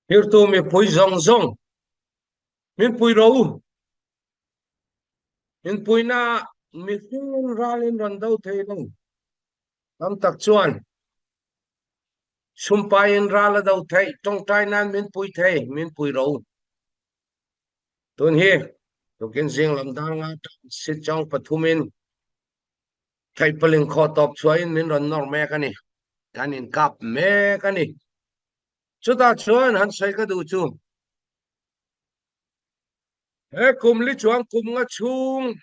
Thirtu mipui zawng zawng min pui ro u. Min puina mihring ralin rawn do thei lo. Tam tak chuan sumpaiin ral a do theih, tawngtai nan min pui thei, min pui ro u. Tun hi tukin zing lam dar nga tang Sichang pathumin Theihpaling khaw tawp chhuahin min rawn nawr mek a ni. Kan inkap mek a ni. Chutah chuan han sawi ka duh chu, he kum li chuan kum nga chhung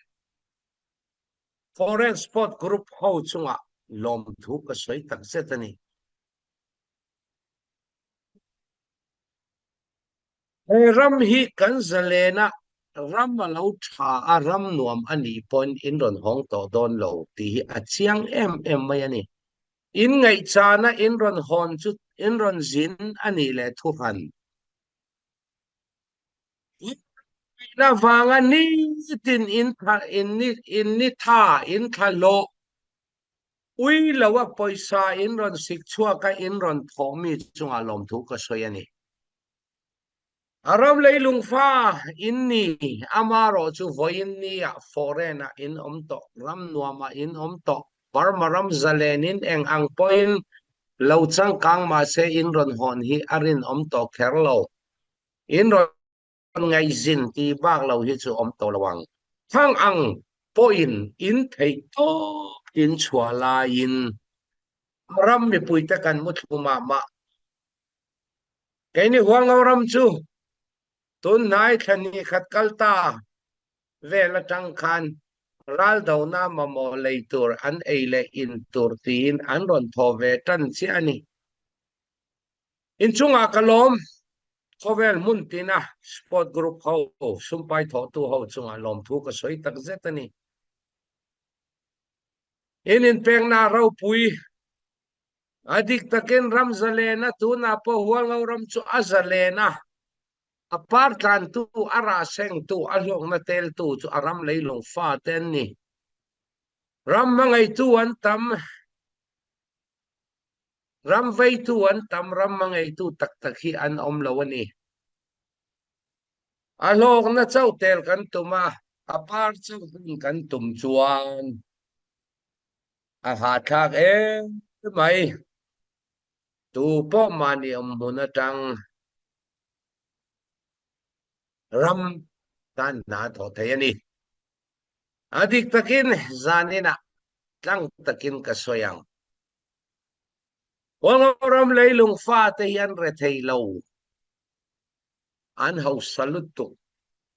Foreign Sport Group ho chungah lawmthu ka sawi takzet a ni. He ram hi kan zalena ram a lo tha a, ram nuam a nih pawhin in rawn hawng tawh dawn lo tih hi a chiang em em mai a ni. In ngaihchana in rawn hawn chu in rawn zin a nih leh thuhran. In ngaihna vanga nitin in tha in ni in ni tha in thla hlawh ui lo a pawisa in rawn sik chhuak a in rawn thawh mi chungah lawmthu ka sawi a ni. A ram leilung fa in ni, amarawh chu vawiin nia foreign ah in awm tawh, ram nuam ah in awm tawh, Burma ram zalen in eng ang pawhin lo changkang mahse in rawn hawn hi a rinawm tawh kher lo. In rawn ngaihzin tih bak lo hi chu awm tawh lo ang. Thang ang pawhin in theih tawp in chhuah laiin a ram mipuite kan muthlu mah mah. Keini Hualngo ram chu tun hnai thla ni khat kal ta vel atang khan raldona mamawh lei tur an ei leh in tur tiin an rawn thaw ve tan chiah a ni. Inchungah ka lawm, khawvel hmun tina sport group ho, sumpai thawhtu ho chungah lawmthu ka sawi tak zet a ni. In inpekna ropui A dik takin ram zalen a, tunah pawh Hualngo ram chu a zalen a, a par tlantu, a rah sengtu, a hlawkna teltu chu a ram leilung fate an ni. Ram hmangaitu an tam, ram veitu an tam, ram hmangaitu tak tak hi an awm lo a ni. A hlawkna chauh tel kan tum a, a par chauh hun kan tum chuan A hahthlak em mai. Tu pawh mahni awm hmun atang ram tan hna thawh thei a ni. A dik takin zaninah tlang takin ka sawi ang. Hualngo ram leilung fate hi an rethei lo. An hausa lutuk.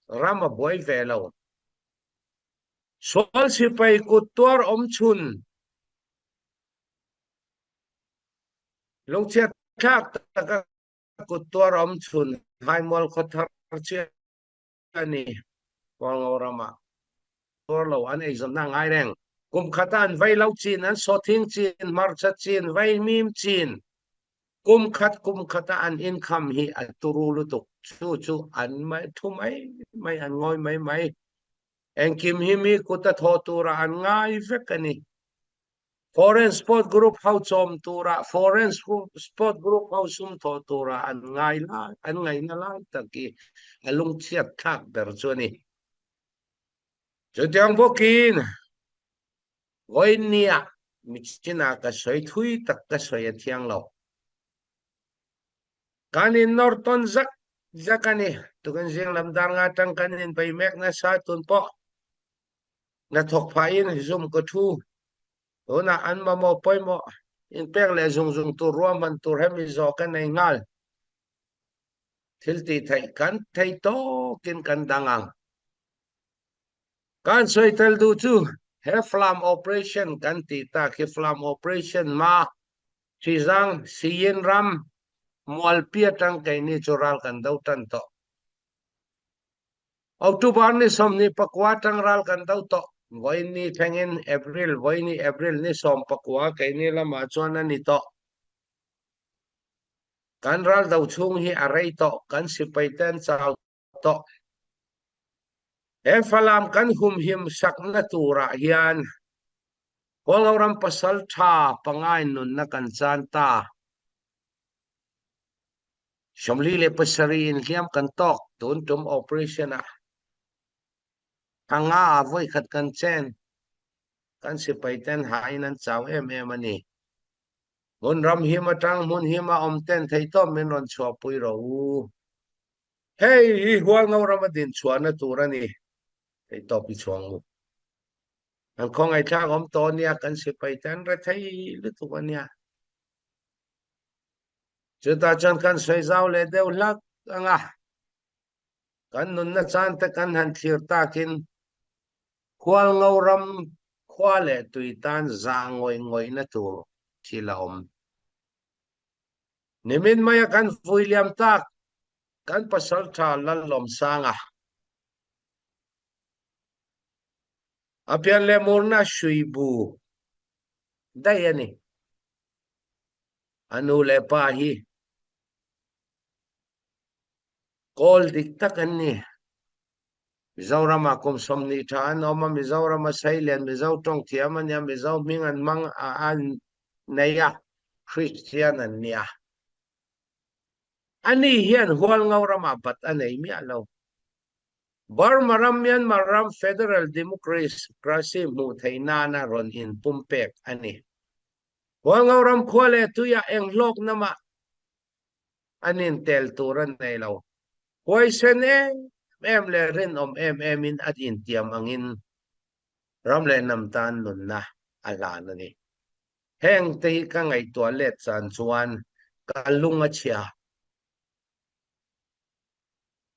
Ram a buai ve lo. Sual sipai kut tuar awm chhun lungchhiat thlak taka kut tuar awm chhun Haimual khawthar chiah a ni. Hualngo ramah tuar lo an eizawnna a ngai reng. Kum khata an vei lo chin, an sawthing chin, hmarcha chin, vaimim chin, kum khat kum khata an income hi a turu lutuk. Chu chu an thu mai mai, an ngawi mai mai. Engkim hi mi kut a thawh turah an ngai vek a ni. Foreign Sport Group ho chawm turah, Foreign Sport Group ho sum thawh turah an ngai lai, an ngaihna lai tak hi a lungchhiat thlak ber chu a ni. Chutiang bawkin vawiin nia michinah ka sawi thui tak ka sawi a thiang lo. Kan innawr tawn zak zak a ni. Tukin zing lam dar nga tang kan inbei mek nasa tun pawh hnathawk phahin zum ka thu. Tunah an mamawh pawimawh inpek leh zung zung tur ruahman tur hemi zawh ka nei nghal. Thil tih theih kan thei tawkin kan dang ang. Kan sawi tel duh chu he Flam Operation kan tih tak hi Flam Operation hma Xizang, Siyin ram, Mualpi atang keini chu ral kan do tan tawh. October ni 24 atang ral kan do tawh. Vawiin ni thlengin April, vawiin ni April ni 14 keini lamah chuan a ni tawh. Kan ral do chhung hi a rei tawh, kan sipai te an chau tawh. He Falam kan humhim sakna turah hian Hualngo ram pasal tha pangai nunna kan chan ta. 47 inhliam kan tawk tun tum operation ah thanga ah vawi khat kan chen kan sipai ten hain an chau em em a ni. Hmun ram him atang hmun him a awm ten theihtawp min rawn chhuahpui rawh u. Hei hi Hualngo rama din chhuahna tur a ni. Theihtawp i chhuang u. An khawngaihthlak awm tawh ania kan sipai te an rethei lutuk ania. Chutah chuan kan sawi zau leh deuh hlak ang a, kan nunna chan te kan han thlir takin Hualngo ram khua leh tui tan zah ngawih ngawihna tur thil a awm. Nimin maia kan vui liam tak kan pasaltha Lallawmsanga a pian leh murna hrui bu daih a ni. A nu leh pa hi kawl dik tak an ni. Mizoramah kum 20 tha an awm a, Mizorama Sailen Mizo tawng thiam a nia, Mizo hming an hmang a an nei a, Kristian an nia. Ani hian Hualngo ramah bat a nei miah lo. Burma ram Myanmar ram Federal Democracy hmuh theih nana rawn inpumpek a ni. Hualngo ram khua leh tuiah eng hlawkna mah an intel tur a nei lo. Huaisen em em leh rinawm em emin a intiam angin ram leh hnam tan nunna a hlan a ni. Heng te hi ka ngaihtuah let chan chuan ka lung a chhia.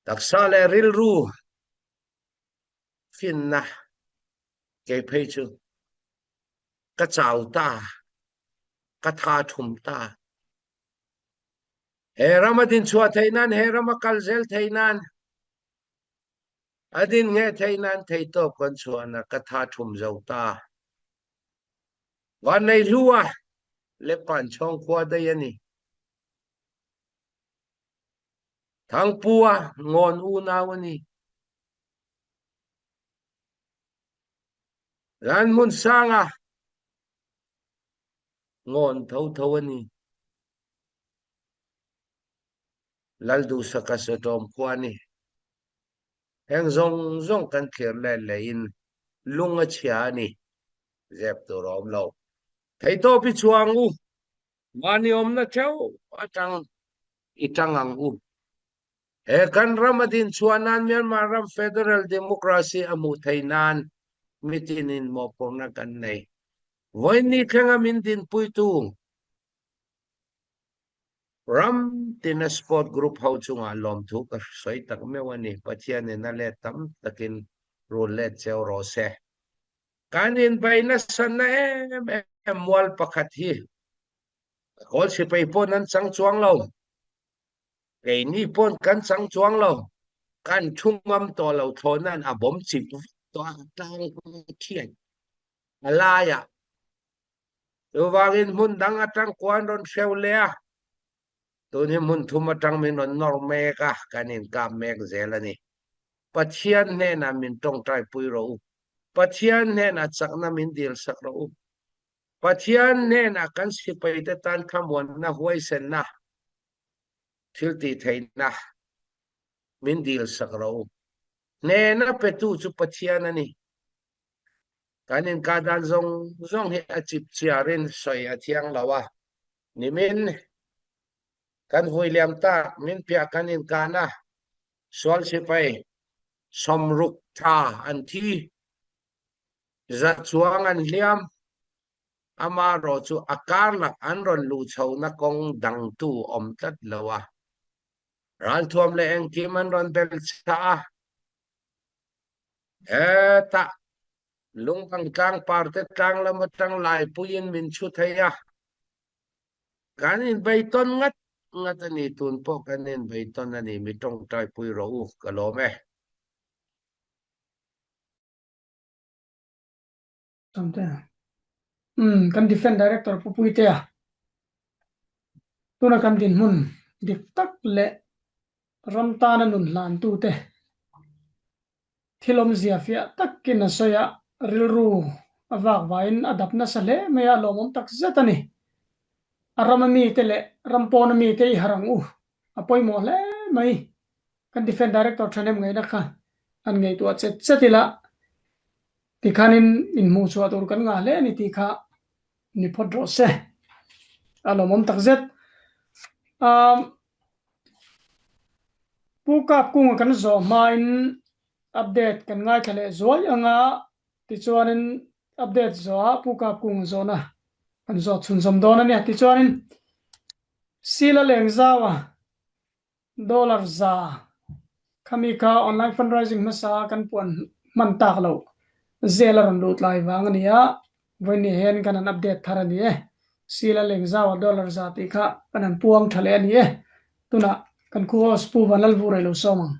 Taksa leh rilru finna kei phei chu ka chau ta, ka tha thum ta. He ram a din chhuah theih nan, he ram a kal zel theih nan, a din ngheh theih nan theihtawp kan chhuahna ka tha thum zo ta. Vannei hlu a Lepan chhawng khua daih a ni. Thangpua ngawn unau a ni. Lanhmunsanga ngawn tho tho a ni. Lalduhsaka Sawtawm khua a ni. Heng zawng zawng kan thlir let lehin lung a chhia a ni. Zep tur a awm lo. Theihtawp i chhuang u. Mahni awmna theuh atang i tang ang u. He kan ram a din chhuah nan Myanmar ram Federal Democracy a hmuh theih nan mitinin mawhphurhna kan nei. Vawiin thlenga min dinpuitu ram tina sport group ho chungah lawmthu ka sawi tak meuh a ni. Pathianin a let tam takin rul let cheu rawh se. Kan inbeih nasatna em em mual pakhat hi Kawl sipai pawn an chang chuang lo. Keini pawn kan chang chuang lo. Kan thu ngam tawh lo thlawhna'n a bawm chip vek tawh a, a tlang thian a laiah. Chuvangin hmun dang atang kuan rawn hreu leh a, tun hi hmun thum atang min rawn nawr mek a, kan inkap mek zel a ni. Pathian hnenah min tawngtai pui rawh u. Pathian hnenah chakna min dil sak rawh u. Pathian hnenah kan sipaite tan thlamuanna, huaisenna, thil tih theihna min dil sak rawh u. Hnena petu chu Pathian a ni. Kan inkah dan zawng zawng hi a chip chiarin sawi a thiang lo a, nimin kan vui liam tak min piah kan inkahna sual sipai 60 tha an thi, 100 chuang an hliam, amaherawh chu a karlak an rawn luh chhohna kawng dangtu awm tlat lo a, ralthuam leh engkim an rawn bel chah a. Hetah Lungpang tlang parte tlang lam atang laipuiin min chhu thei a, kan inbeitawn ngat ngat a ni, tun pawh kan inbeitawn a ni, mi tawngtaipui rawh u, ka lawm e. Kan Defence Director Pu Puitea tuna kan dinhmun dik tak leh Ram tana nun hlantute thil awmzia fiah takin a sawi a, rilru a vak vaiin a dap nasa hle mai a, lawmawm tak zet a ni. A rama mite leh ram pawna mite i harh ang u. A pawimawh hle mai. Kan Defence Director thahnem ngaihna kha an ngaihtuah chet chet ila tikhanin inhmuhchhuah tur kan ngah hle a ni tih kha ni phawt rawh se. A lawmawm takzet. Umm Pu Kapkunga kan zawh hmain update kan ngaithla leh zuai anga tichuanin update zawhah Pu Kapkunga zawhna kan zawt chhunzawm dawn a nia. Tichuanin Sila Lengzaua Dollar khami kha online fundraising hmasa kan puan hman tak loh zel a rawn lut lai vang a ni a, vawiin hian kan han update thar a ni e. Sila Lengzaua dollar tih kha kan han puang tha leh a ni e. Tunah kan khu host Pu Vanlalvura i lo sawm ang.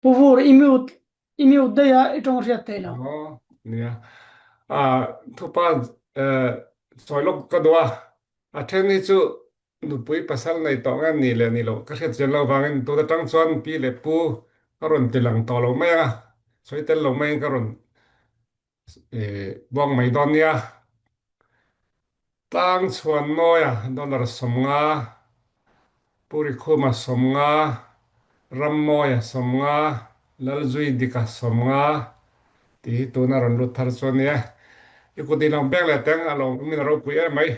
Pu Vur, i mute, i mute daih a, i tawng hriat theih loh. Aw, nia. A thupa sawi lawk ka duh a, a then hi chu nupui pasal nei tawh nge ni leh ni loh ka hriat chian loh vangin tun atang chuan pi leh pu ka rawn ti lang tawh lo mai ang a, sawi tel lo maiin ka rawn Buang mai dawn nia. Tlang chhuan mawia dollar 50, Purikhuma 50, Rammawia 50, Lalzui Dika 50 tih hi tuna rawn lut thar chu a nia. I kut in lo beng leh teng a lo awmin a ropui em mai.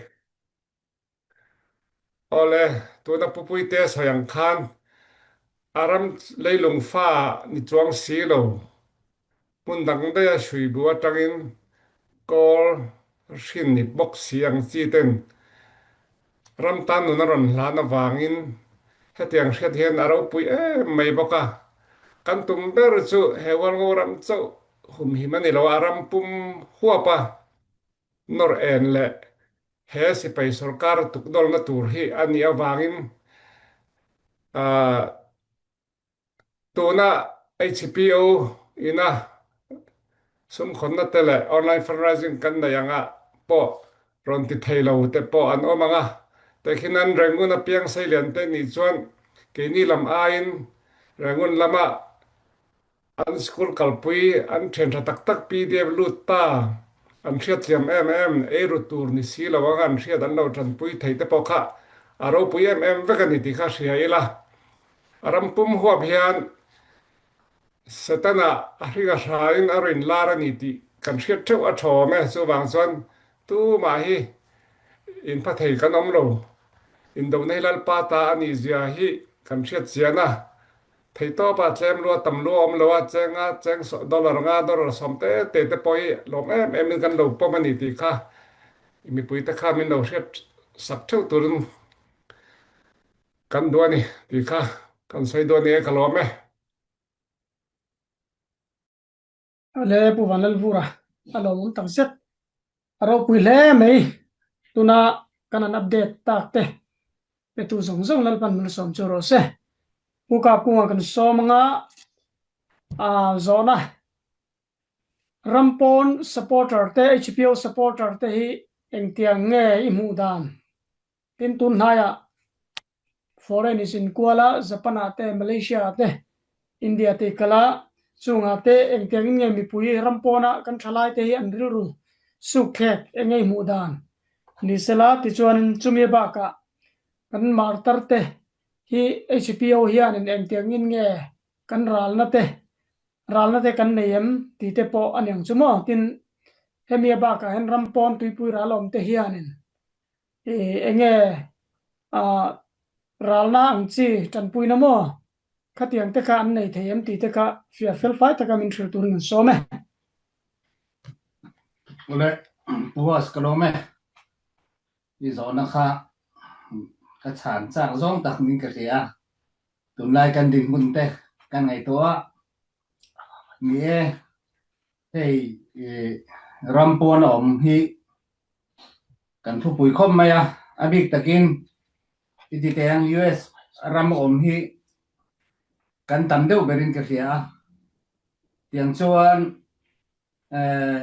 Awle, tuna Pupuite sawi ang khan a ram leilung fa ni chuang si lo, hmun dang daiha hrui bu atangin kawl hrin ni bawk si ang chi ten ram tan nun a rawn hlan avangin hetiang hriat hian a ropui em mai bawk a. Kan tum ber chu he Hualngo ram chauh humhim a ni lo a, ram pum huap a nawr en leh he sipai sorkar tukdawlna tur hi a nih avangin tuna HPO ina sumkhawnna te leh online fundraising kan nei anga pawh rawn ti thei lo te pawh an awm ang a, tehkhin an Rangoon a piang seilian te nih chuan keini lam aiin Rangoon lama An school kalpui an thian tha tak tak pdf lut ta an hriat thiam em em eiru tur ni si lo anga an hriat an lo tanpui thei te pawh kha a ropui em em vek a ni tih kha hria ila. A ram pum huap hian Setana a hring a hrain a rin lar a ni tih kan hriat theuh a thawm e. Chuvang chuan tumah hi inpha thei kan awm lo. Indona hi Lalpa ta a nih zia hi kan hriat chian a. Theihtawpah tlem lua tam lua awm lo a, cheng a, cheng dollar nga, dollar 10 te te te pawh hi lawm em em in kan lo pawm a ni tih kha mipui te kha min lo hriat sak theuh turin kan duh a ni tih kha kan sawi duh a ni e, ka lawm e. Ale Pu Vanlalvura a lawmawm tak zet. A ropui hle mai. Tuna kan han update tak te petu zawng zawng Lalpan malsawm chu rawh se. Pu Kapkunga kan sawm anga a zawhna Rampawn supporter te HPO supporter te hi engtiang nge i hmuh dan? Tin tun hnaiah foreign is in kual a, Japan ah te, Malaysia ah te, India te i kal a, chungah te engtiang in nge mipui ram pawn ah kan thalai te hi an rilru suk thlek eng nge i hmuh dan ni sela tichuanin chumi bakah kan martar te hi HPO hianin engtiang in nge kan ralna te ralna te kan nei em tih te pawh a ni ang chu maw tin hemi a bakah hian ram pawn tuipui ral awm te hianin Enge ralna ang chi tanpuina maw khatiang te kha an nei thei em tih te kha fiah fel fai taka min hrilh turin an sawm e. Awle, Puas ka lawm e. I zawhna kha ka chhan chak zawng tak niin ka hria a, tunlai kan dinhmun te kan ngaihtuah a, ni e, hei ram pawn a awm hi Kan thupui khawp mai a, a bik takin i ti teh ang US ram a awm hi kan tam deuh berin ka hria a, tiang chuan eh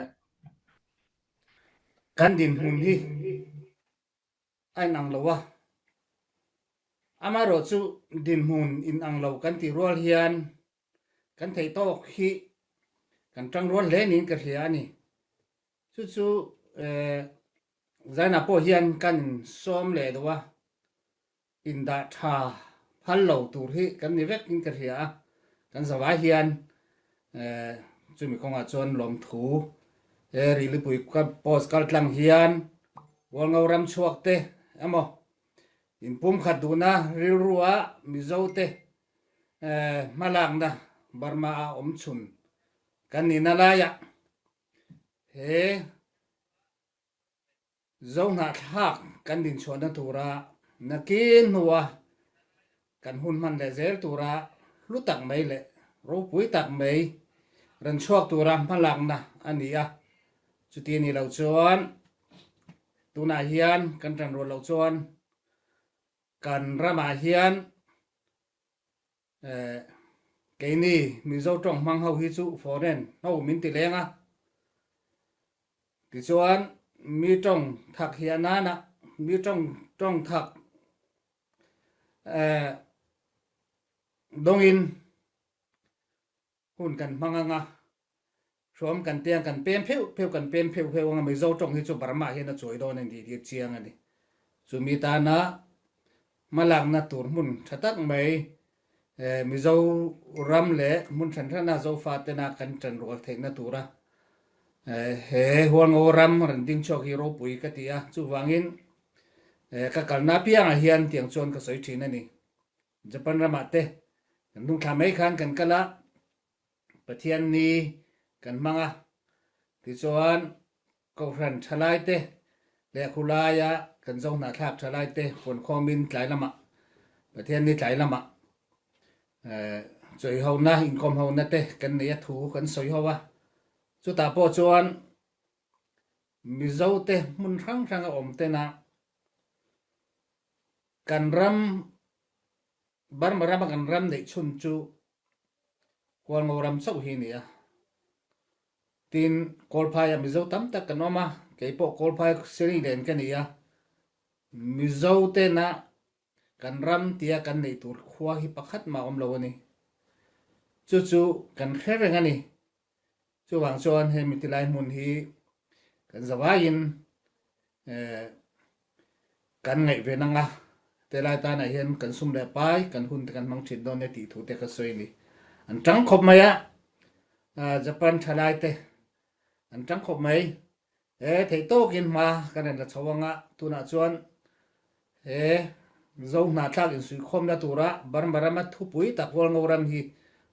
kan dinhmun hi a inang lo a, amaherawh chu dinhmun inang lo kan tih rual hian kan theih tawk hi kan tangrual hle niin ka hria a ni. Chu chu Zaina pawh hian kan insawm leh deuh a, indah tha phal lo tur hi kan ni vek in ka hria a, kan zavai hian chumi kawngah chuan lawmthu he Rilipui post kal tlang hian Hualngo ram chhuak te emaw inpumkhat duhna rilrua Mizo te hmalakna Burma a awm chhun kan nihna laiah he Zohnahthlak kan dinchhuahna tura nakin hnua kan hun hman leh zel tura hlu tak mai leh ropui tak mai rawn chhuak tura hmalakna a ni a. Chuti a nih loh chuan tunah hian kan ṭanrual loh chuan kan ramah hian Keini Mizo tawng hmang ho hi chu foreign ho min ti leng a, tichuan mi tawng thak hiah nana mi tawng tawng thak dawngin Hun kan hmang anga, hruam kan tiang kan pem pheuh pheuh kan pem pheuh pheuh anga Mizo tawng hi chu Burma hian a chuai dawn a ni tih hi chiang a ni. Chumi tana hmalakna tur hmun tha tak mai Mizo ram leh hmun hran hrana Zofa tena kan ṭan rual theihna tura he Hualngo ram rawn ding chhuak hi ropui ka ti a, chuvangin ka kalna apiangah hian tiang chuan ka sawi ṭhin a ni. Japan ramah te kan hnungthla mai khan kan kal a, Pathian ni kan hmang a, tichuan Kohhran thalai te leh khulaia kan zo hnahthlak thalai te fuankhawmin tlai lamah Pathian ni tlai lamah chawihona inkawmhona te kan nei a thu kan sawi ho a, chutah pawh chuan Mizo te hmun hrang hranga awm tena Kan ram, Burma rama kan ram neih chhun chu Hualngo ram chauh hi a ni a. Tin, Kawlphaiah Mizo tam tak kan awm a, kei pawh Kawlphai Siring len ka ni a. Mizo tena kan ram tia kan neih tur khua hi pakhat mah awm lo a ni. Chu chu kan hre reng a ni. Chuvang chuan hemi tilai hmun hi kan zavaiin kan ngaih ve nang a, tilai tanah hian kan sum leh pai kan hun te kan hmang thin dawn nia tih thu te ka sawi a ni. An tang khawp mai a, Japan thalai te an tang khawp mai. He theih tawkin hma kan rawn la chho ang a, tunah chuan he Zo hnahthlak insuihkhawmna tura Burma rama thupui tak Hualngo ram hi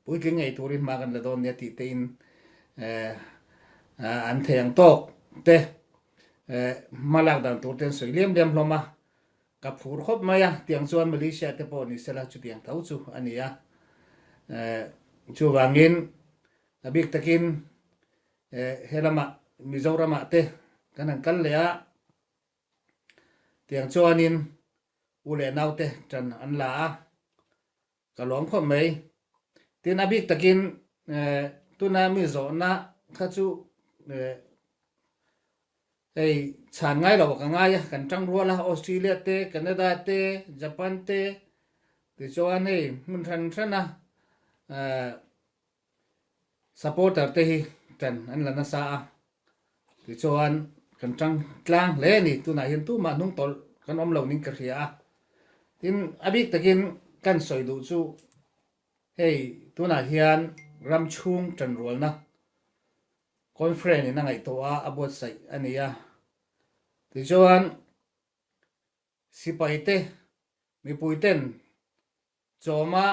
puitling ngei turin hma kan la dawn nia tih tein an thei ang tawk te hma lak dan tur te an sawi liam liam hlawm a, ka phur khawp mai a, tiang chuan Malaysia te pawh ni sela chutiang tho chu a ni a, chuvangin a bik takin He lamah Mizoramah te kan han kal leh a, tiang chuanin u leh naute ṭan an la a, ka lawm khawp mai. Tin, a bik takin tuna mi zawhna kha chu hei chhan ngai lo ka ngai a, kan ṭang rual a, Australia te, Canada te, Japan te tichuan hei hmun hran hrana Supporter te hi ṭan an la nasa a, tichuan kan ṭang tlang hle a ni. Tunah hian tumah hnung tawlh kan awm lo ning ka hria a. Tin, a bik takin kan sawi duh chu hei tunah hian ram chhung ṭanrualna conference in a ngaihtuah a, a buatsaih a ni a. Tichuan sipai te mipui ten chawma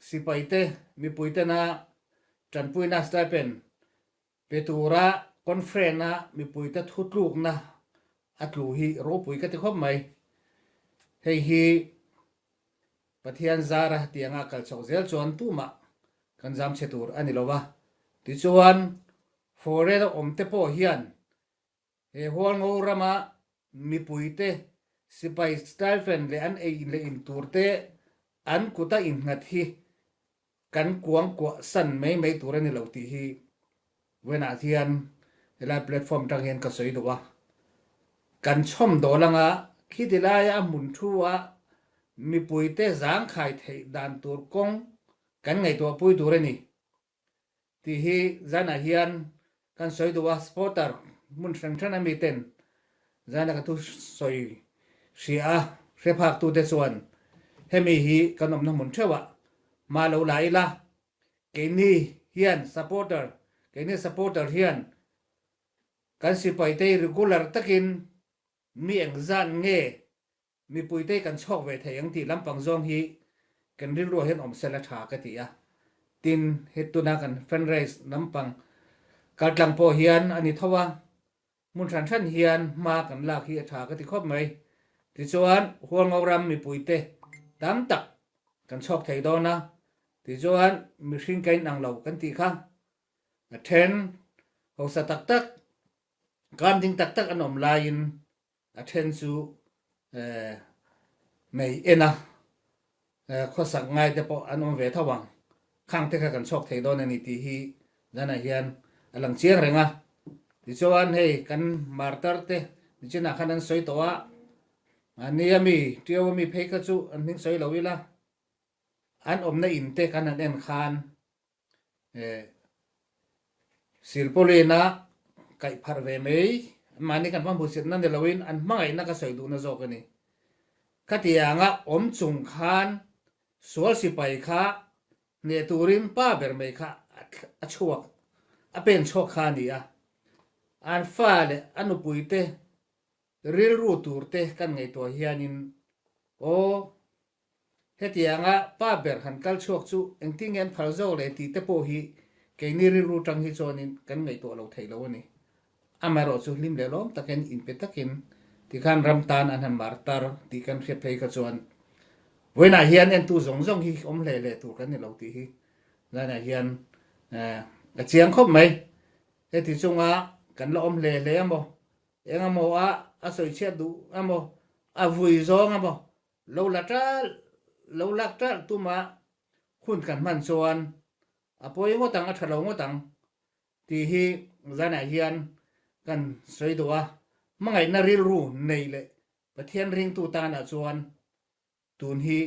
Sipaite mipuitena tanpuina stipend pe tura conference-a mipuite thutlukna a tlu hi ropui ka ti khawp mai. Hei hi Pathian zara tianga kal chhoh zel chuan tumah kan zam chhe tur a ni lo va. Tichuan, foreign-a awmte pawh hian He Hualngo rama mipuite sipai stipend leh an ei leh in turte an kuta innghat hi kan kuang kuah san mai mai tur a ni lo tih hi vawiinah hian helai platform atang hian ka sawi duh a. Kan chhawm dawl anga khiti laia a hmun thu a mipuite zangkhai theih dan tur kawng kan ngaihtuah pui tur a ni tih hi zanah hian. Kan sawi duh a, supporter hmun hran hran a miten zana ka thu sawi hria a, hre phak tute chuan hemi hi kan awmna hmun theuh ah hma lo la ila, keini hian supporter, keini supporter hian kan sipai te hi regular takin mi engzat nge Mipuite kan chhawk ve thei ang tih lampang zawng hi kan rilruah hian awm sela tha ka ti a. Tin, he tuna kan fundraise lampang kaltlang pawh hian a ni tho a, hmun hran hran hian hma kan lak hi a tha ka ti khawp mai. Tichuan, Hualngo ram mipuite tam tak kan chhawk thei dawn a, tichuan mihring ka inang lo kan tih kha a then hausa tak tak, kam ding tak tak an awm laiin A then chu mei en a, khawsak ngai te pawh an awm ve tho ang. Khang te kha kan chhuak thei dawn a ni tih hi zanah hian a lang chiang reng a. Tichuan hei kan martar te nichinah khan an sawi tawh a, mahni a mi, Ṭiau a mi phei kha chu an hming sawi lo ila, an awmna in te kan han en khan Silpauline-a kaih pharh ve mai, mahni kan hma hmuhsitna ni loin an hmangaihna ka sawi duhna zawk a ni. Khatianga awm chung khan sual sipai kha hneh turin pa ber mai kha a chhuak, a pen chhuak kha a ni a. An fa leh a nupuite rilru turte kan ngaihtuah hianin aw, Hetianga pa ber han kal chhuak chu engtin nge an phal zawk le tih te pawh hi keini rilru tang hi chuanin kan ngaihtuah lo thei lo a ni. Amaherawh chu hlim leh lawm takin inpe takin tikhan ram tan an han mar tar tih kan hriat phei kha chuan vawiinah hian entu zawng zawng hi awm hle hle tur kan ni lo tih hi zanah hian a chiang khawp mai. Heti chunga kan la awm hle hle emaw, eng emaw a a sawichhiat duh emaw, a vui zawng emaw Lo la ṭalh, lo lak ṭalh tuma hun kan hman chuan a pawi ngawt ang, a ṭha lo ngawt ang tih hi zanah hian kan sawi duh a. Hmangaihna rilru nei leh Pathian ringtu tanah chuan tun hi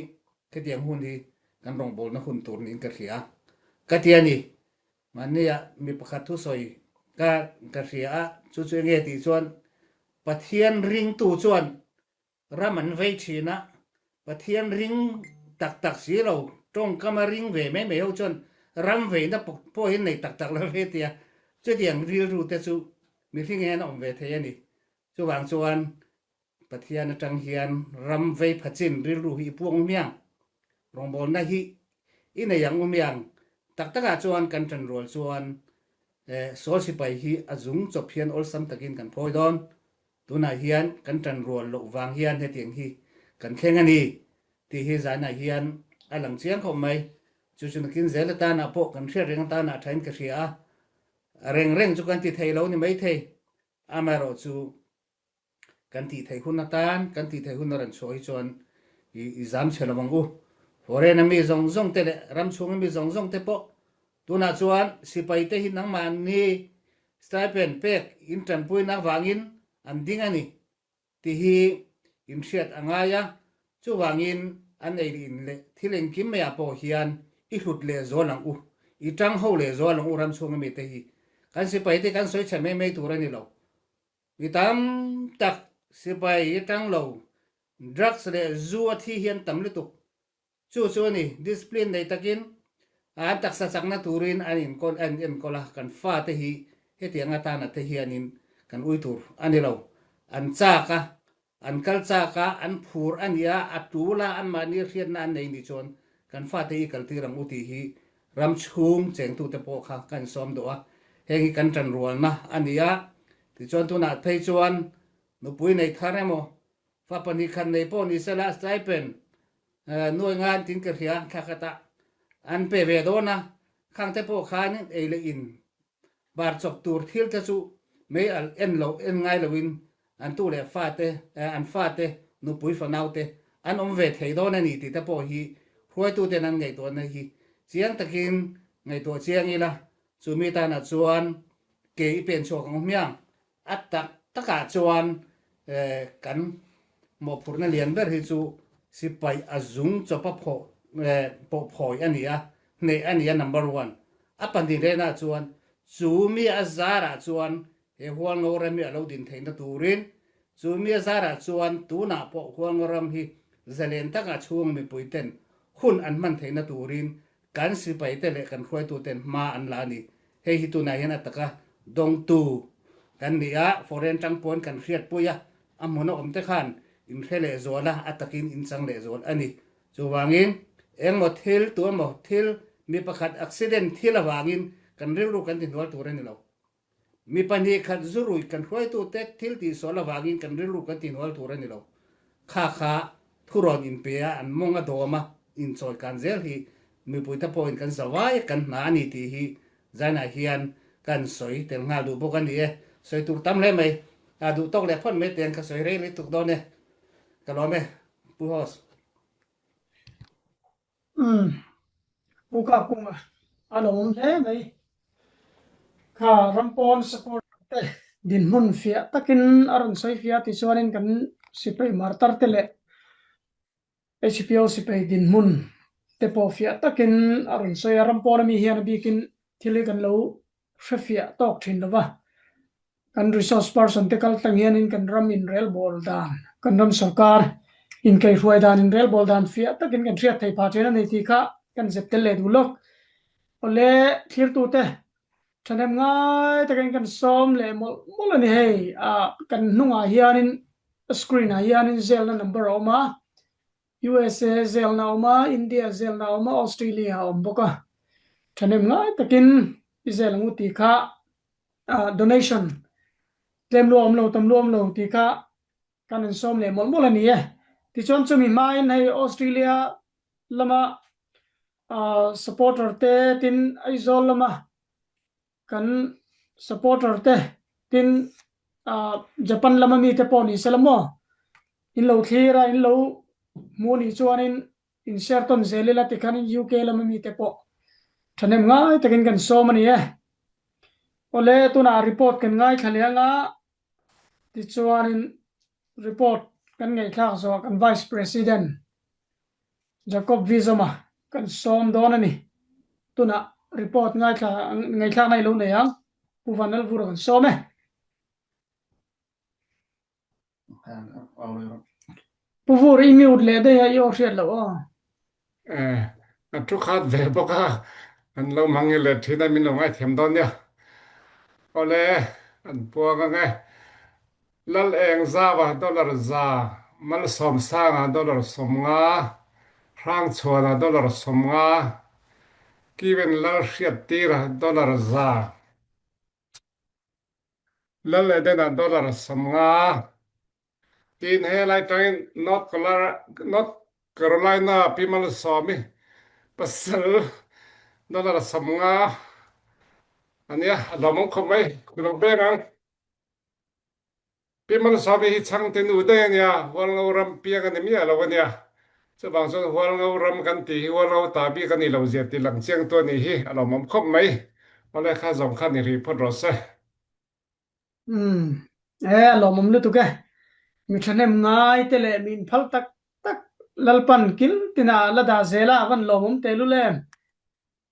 khetiang hun hi kan rawngbawlna hun tur niin ka hria. Ka ti a ni, mahnia mi pakhat thusawi ka ka hria a, chu chu enge tih chuan Pathian ringtu chuan Ram an vei thin a, Pathian ring tak tak si lo, tawngkam a ring ve mai mai ho chuan ram veina pawh hi nei tak tak lo ve tia, chutiang rilru te chu mihring hian a awm ve thei a ni. Chuvang chuan Pathian atang hian ram vei phachin rilru hi i puang umiang, rawngbawlna hi i nei ang umiang, tak takah chuan kan tanrual chuan Sawl sipai hi a zung chawp hian awlsam takin kan phawi dawn. Tunah hian kan ṭan rual loh vang hian hetiang hi kan thleng a ni tih hi zanah hian a lang chiang khawp mai. Chu chu nakin zel atanah pawh kan hriat reng atanah ṭhain ka hria a, reng reng chu kan ti thei lo ni maithei. Amaherawh chu kan tih theih hun atan, kan tih theih hun a rawn chhuah hi chuan i zam chhe lo ang u. Foreign a mi zawng zawng te leh ram chhunga mi zawng zawng te pawh tunah chuan sipai te hi nangmahni Stipend pek in tanpuina avangin an ding a ni tih hi in hriat a ngai a, chuvangin an ei in leh thil engkim maiah pawh hian i hlut leh zual ang u, i tang ho leh zual ang u ram chhunga mite hi. Kan sipai te kan sawi chhe mai mai tur a ni lo. Mi tam tak sipai i tang lo, drugs leh zu a thi hi an tam lutuk. Chu chu a ni, discipline nei takin an taksa chakna turin an inkawl an enkawl a, kan fate hi hetiang atana te hianin kan ui tur a ni lo. An chak a, an kal chak a, an phur a ni a, a tul a, anmahni hriatna an nei nih chuan kan fate hi kaltir ang u tih hi ram chhung chengtute pawh kha ka insawm duh a, heng hi kan ṭanrualna a ni a, tichuan tunah phei chuan nupui nei thar emaw Fa 2 khat nei pawh ni sela stipend nuai ngan tin ka hria thla khatah an pe ve dawn a, khang te pawh khan ei leh in bar chawp tur thil te chu mei al en lo en ngai loin an tu leh fa te an fa te nupui fanau te an awm ve thei dawn a ni tih te pawh hi hruaitu ten an ngaihtuahna hi chiang takin ngaihtuah chiang ila chumi tanah chuan ke i pen chhuak ang hmiang. A tak takah chuan kan mawhphurhna lian ber hi chu sipai a zung chawpa phawh pawh phawi a ni a, hneh a ni a number one. A 2 renah chuan Chu mi a zarah chuan he Hualngo ram hi a lo din theihna turin, chu mi a zarah chuan tunah pawh Hualngo ram hi zalen taka chhung mipuiten hun an hman theihna turin kan sipaite leh kan hruaituten hma an la a ni. Hei hi tunah hian a taka dawngtu kan ni a, foreign tang pawn kan hriatpui a, a hmun a awmte khan inhre lehzual a, a takin inchang lehzual a ni. Chuvangin, engmaw thil, tuemaw thil, mi pakhat accident thil avangin kan rilru kan tihnual tur a ni lo. Mi pahnih khat zurui kan hruaitute thil tihsual avangin kan rilru kan tihnual tur a ni lo. Kha kha thurawn inpe a, an mawng a dawm a, inchawi kan zel hi mipuite pawhin kan zavai a, kan hna a ni tih hi zainah hian kan sawi tel nghal duh bawk a ni e. Sawi tur tam hle mai. A duh tawk leh phawt mai teng ka sawi rei lutuk dawn e. Ka lawm e. Pu Host. Umm. Pu Kakunga a lo awm hle mai. Kha rampawn support te dinhmun fiah takin a rawn sawi fiah tichuanin kan sipai martar te leh HPO sipai dinhmun te pawh fiah takin a rawn sawi a. Rampawn ami hian a bikin thil hi kan lo hrefiah tawk thin lo va, kan resource person te kal tlang hianin kan ram inrelbawl dan, kan ram sorkar inkaihruai dan inrelbawl dan fiah takin kan hriat thei phah thin a ni tih kha kan zep tel leh duh lawk. Awle thlirtute thahnem ngai takin kan sawm leh mawlh mawlh a ni hei, ah kan hnungah hianin screen ah hianin zelna number a awm a, USA zelna a awm a, India zelna a awm a, Australia a awm bawk a. Thahnem ngai takin i zel ang u tih kha donation tlem lu a awm lo, tam lu a awm lo tih kha kan rawn sawm leh mawlh mawlh a ni e. Tichuan chumi hmain hei Australia lama supporter te tin Aizawl lama Kan supporter te tin Japan lama mite pawh ni sela maw in lo thlir a in lo hmu nih chuanin in share tawn zel ila tikhanin UK lama mite pawh thahnem ngai takin kan sawm a ni e. Awle tunah report kan ngaithla leh anga tichuanin report kan ngaihthlak zawhah kan Vice President Jacob Vizoma kan sawm dawn a ni. Tunah report ngaithla ngaihthlakna i lo nei ang. Pu Van Lalvura kan sawm e. Pu Vur i mute leh daih a i aw hriat loh aw. Eh, a thu khat ve bawk a, an lo hmang i leh thin a min lo ngaithiam dawn nia. Awle, an puang ang e. Lal eng zauah dollar za, Malsawmsangah dollar 50, Hrangchhuanah dollar 50, Kiven Lal Hriattirah dollar za, Lal Edenah dollar 50. Tin helai tangin North Carolina Pi Malsawmi pasal dollar 50 a nia, a lawmawm khawp mai, ka lo beng ang. Pi Malsawmi hi chhangte nu daih a nia, Hualngo ram piang a ni miah lo a nia. Chuvang chuan Hualngo ram kan tih hi Hualngo ta bik a ni lo zia tih lang chiang tu a nih hi, a lawmawm khawp mai. Awle kha zawng kha ni rih phawt rawh se. Umm, e a lawmawm lutuk e. Mi thahnem ngai te leh mi inphal tak tak Lalpan kil tinah la dah zel a, a van lawmawm tehlul em.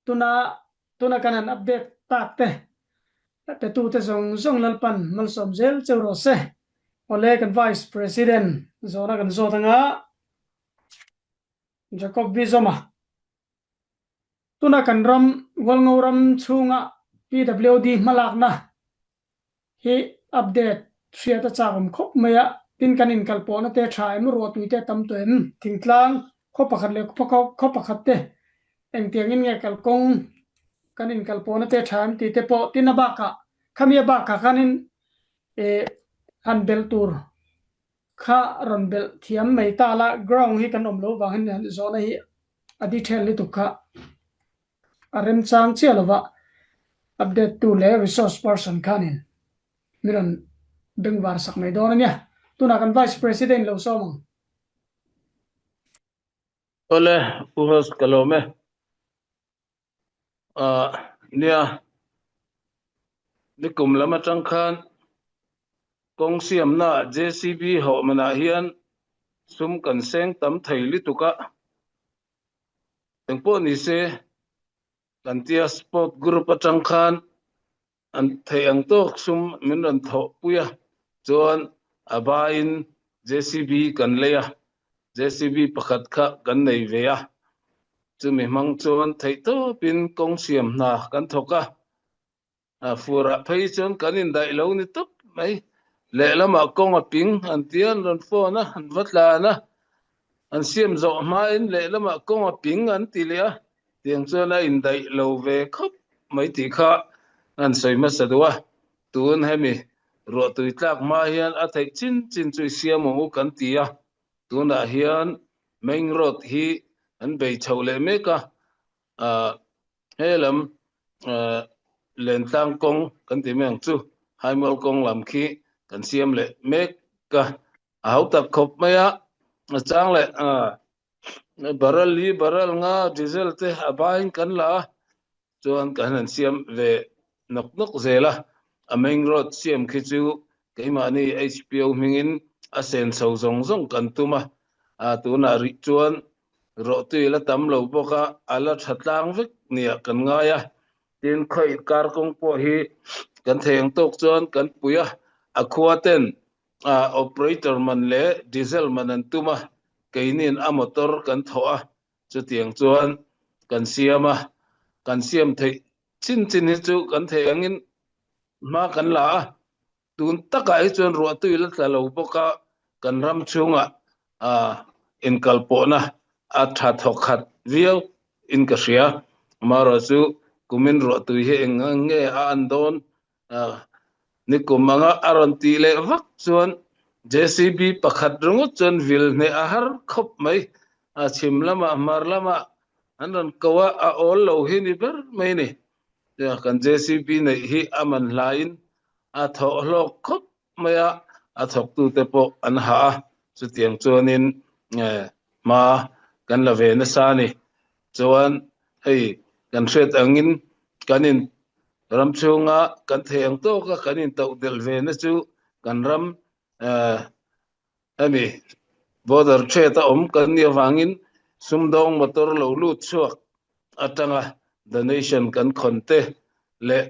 Tuna tuna kan han update tak te petu te zawng zawng Lalpan malsawm zel cheu rawh se. Awle kan Vice President zawhna kan zawt anga Jacob Vizoma tuna kan ram Hualngo ram chhunga PWD hmalakna hi update hriat a chak awm khawp mai a, tin kan inkalpawhna te tha em, ruahtui te tam tawh em, thingtlang khaw pakhat leh khaw pakhat te engtiangin nge kalkawng kan inkalpawhna te tha em tih te pawh tin a bakah khami a bakah khanin eh han belh tur kha rawn belh thiam mai ta la, ground hi kan awm loh vangin zawhna hi a detail lutuk kha. A remchang chiah lova update tu leh resource person khanin min rawn bengvar sak mai dawn a nia. Tunah kan Vice President lo sawm ang. Awle, Pu Host ka lawm e. Ah, nia, nikum lam atang khan kawng siamna JCB hawh manah hian sum kan seng tam thei lutuk a. Engpawh ni se, kan tia sport group atang khan. An theih ang tawk sum min rawn thawh pui a, chuan a baiin JCB kan lei a, JCB pakhat kha kan nei ve a, chumi hmang chuan theih tawpin kawng siam hna kan thawk a, a furah phei chuan kan indaih lo ni tawp mai. Lehlamah kawng a ping an tia an rawn phone a, an va tlan a, an siam zawh hmain lehlamah kawng a ping an ti leh a, Tiang chuan a indaih lo ve khawp mai tih kha an sawi hmasa duh a, tun hemi ruahtui tlak hma hian a theih chin chin chu i siam ang u kan ti a, tunah hian main road hi an bei chho leh mek a, ah he lam Lentlang kawng kan ti mai ang chu, Haimual kawng lam khi kan siam leh mek a, a hautak khawp mai a, a chang leh ah Barrel hi barrel nga diesel te a baiin kan la a, chuan kan han siam ve nawk nawk zel a, a main road siam khi chu keimahni HPO hmingin a sen chho zawng zawng kan tum a, a tunah rih chuan rawhtui la tam lo bawk a, a la tha tlang vek nia kan ngai a, tin khawih kar kawng pawh hi kan thei ang tawk chuan kan pui a, a khua ten operator man leh diesel man an tum a, keini'n a motor kan thawh a, chutiang chuan kan siam a, kan siam theih chin chin hi chu kan theih angin hma kan la a, tun takah hi chuan ruahtui la tla lo bawk a, kan ram chhungah inkalpawhna a tha thawk khat viau in ka hria, amaherawhchu kumin ruahtui hi eng nge a an dawn Nikum anga a rawn tih leh vak chuan JCB pakhat ringawt chuan vil hneh a har khawp mai. A chhim lamah hmar lamah an rawn ko a, a awl lo hi ni ber mai ni. Kan JCB neih hi a man hlaiin a thawh hlawk khawp mai a, a thawktute pawh an hah a, chutiang chuanin hma kan la ve nasa a ni. Chuan hei kan hriat angin kan in ram chhunga kan thei ang tawka kan intoh delh ve na chu kan ram hemi border trade a awm kan nih avangin sumdawng motor lo lut chhuak atanga donation kan khawn te leh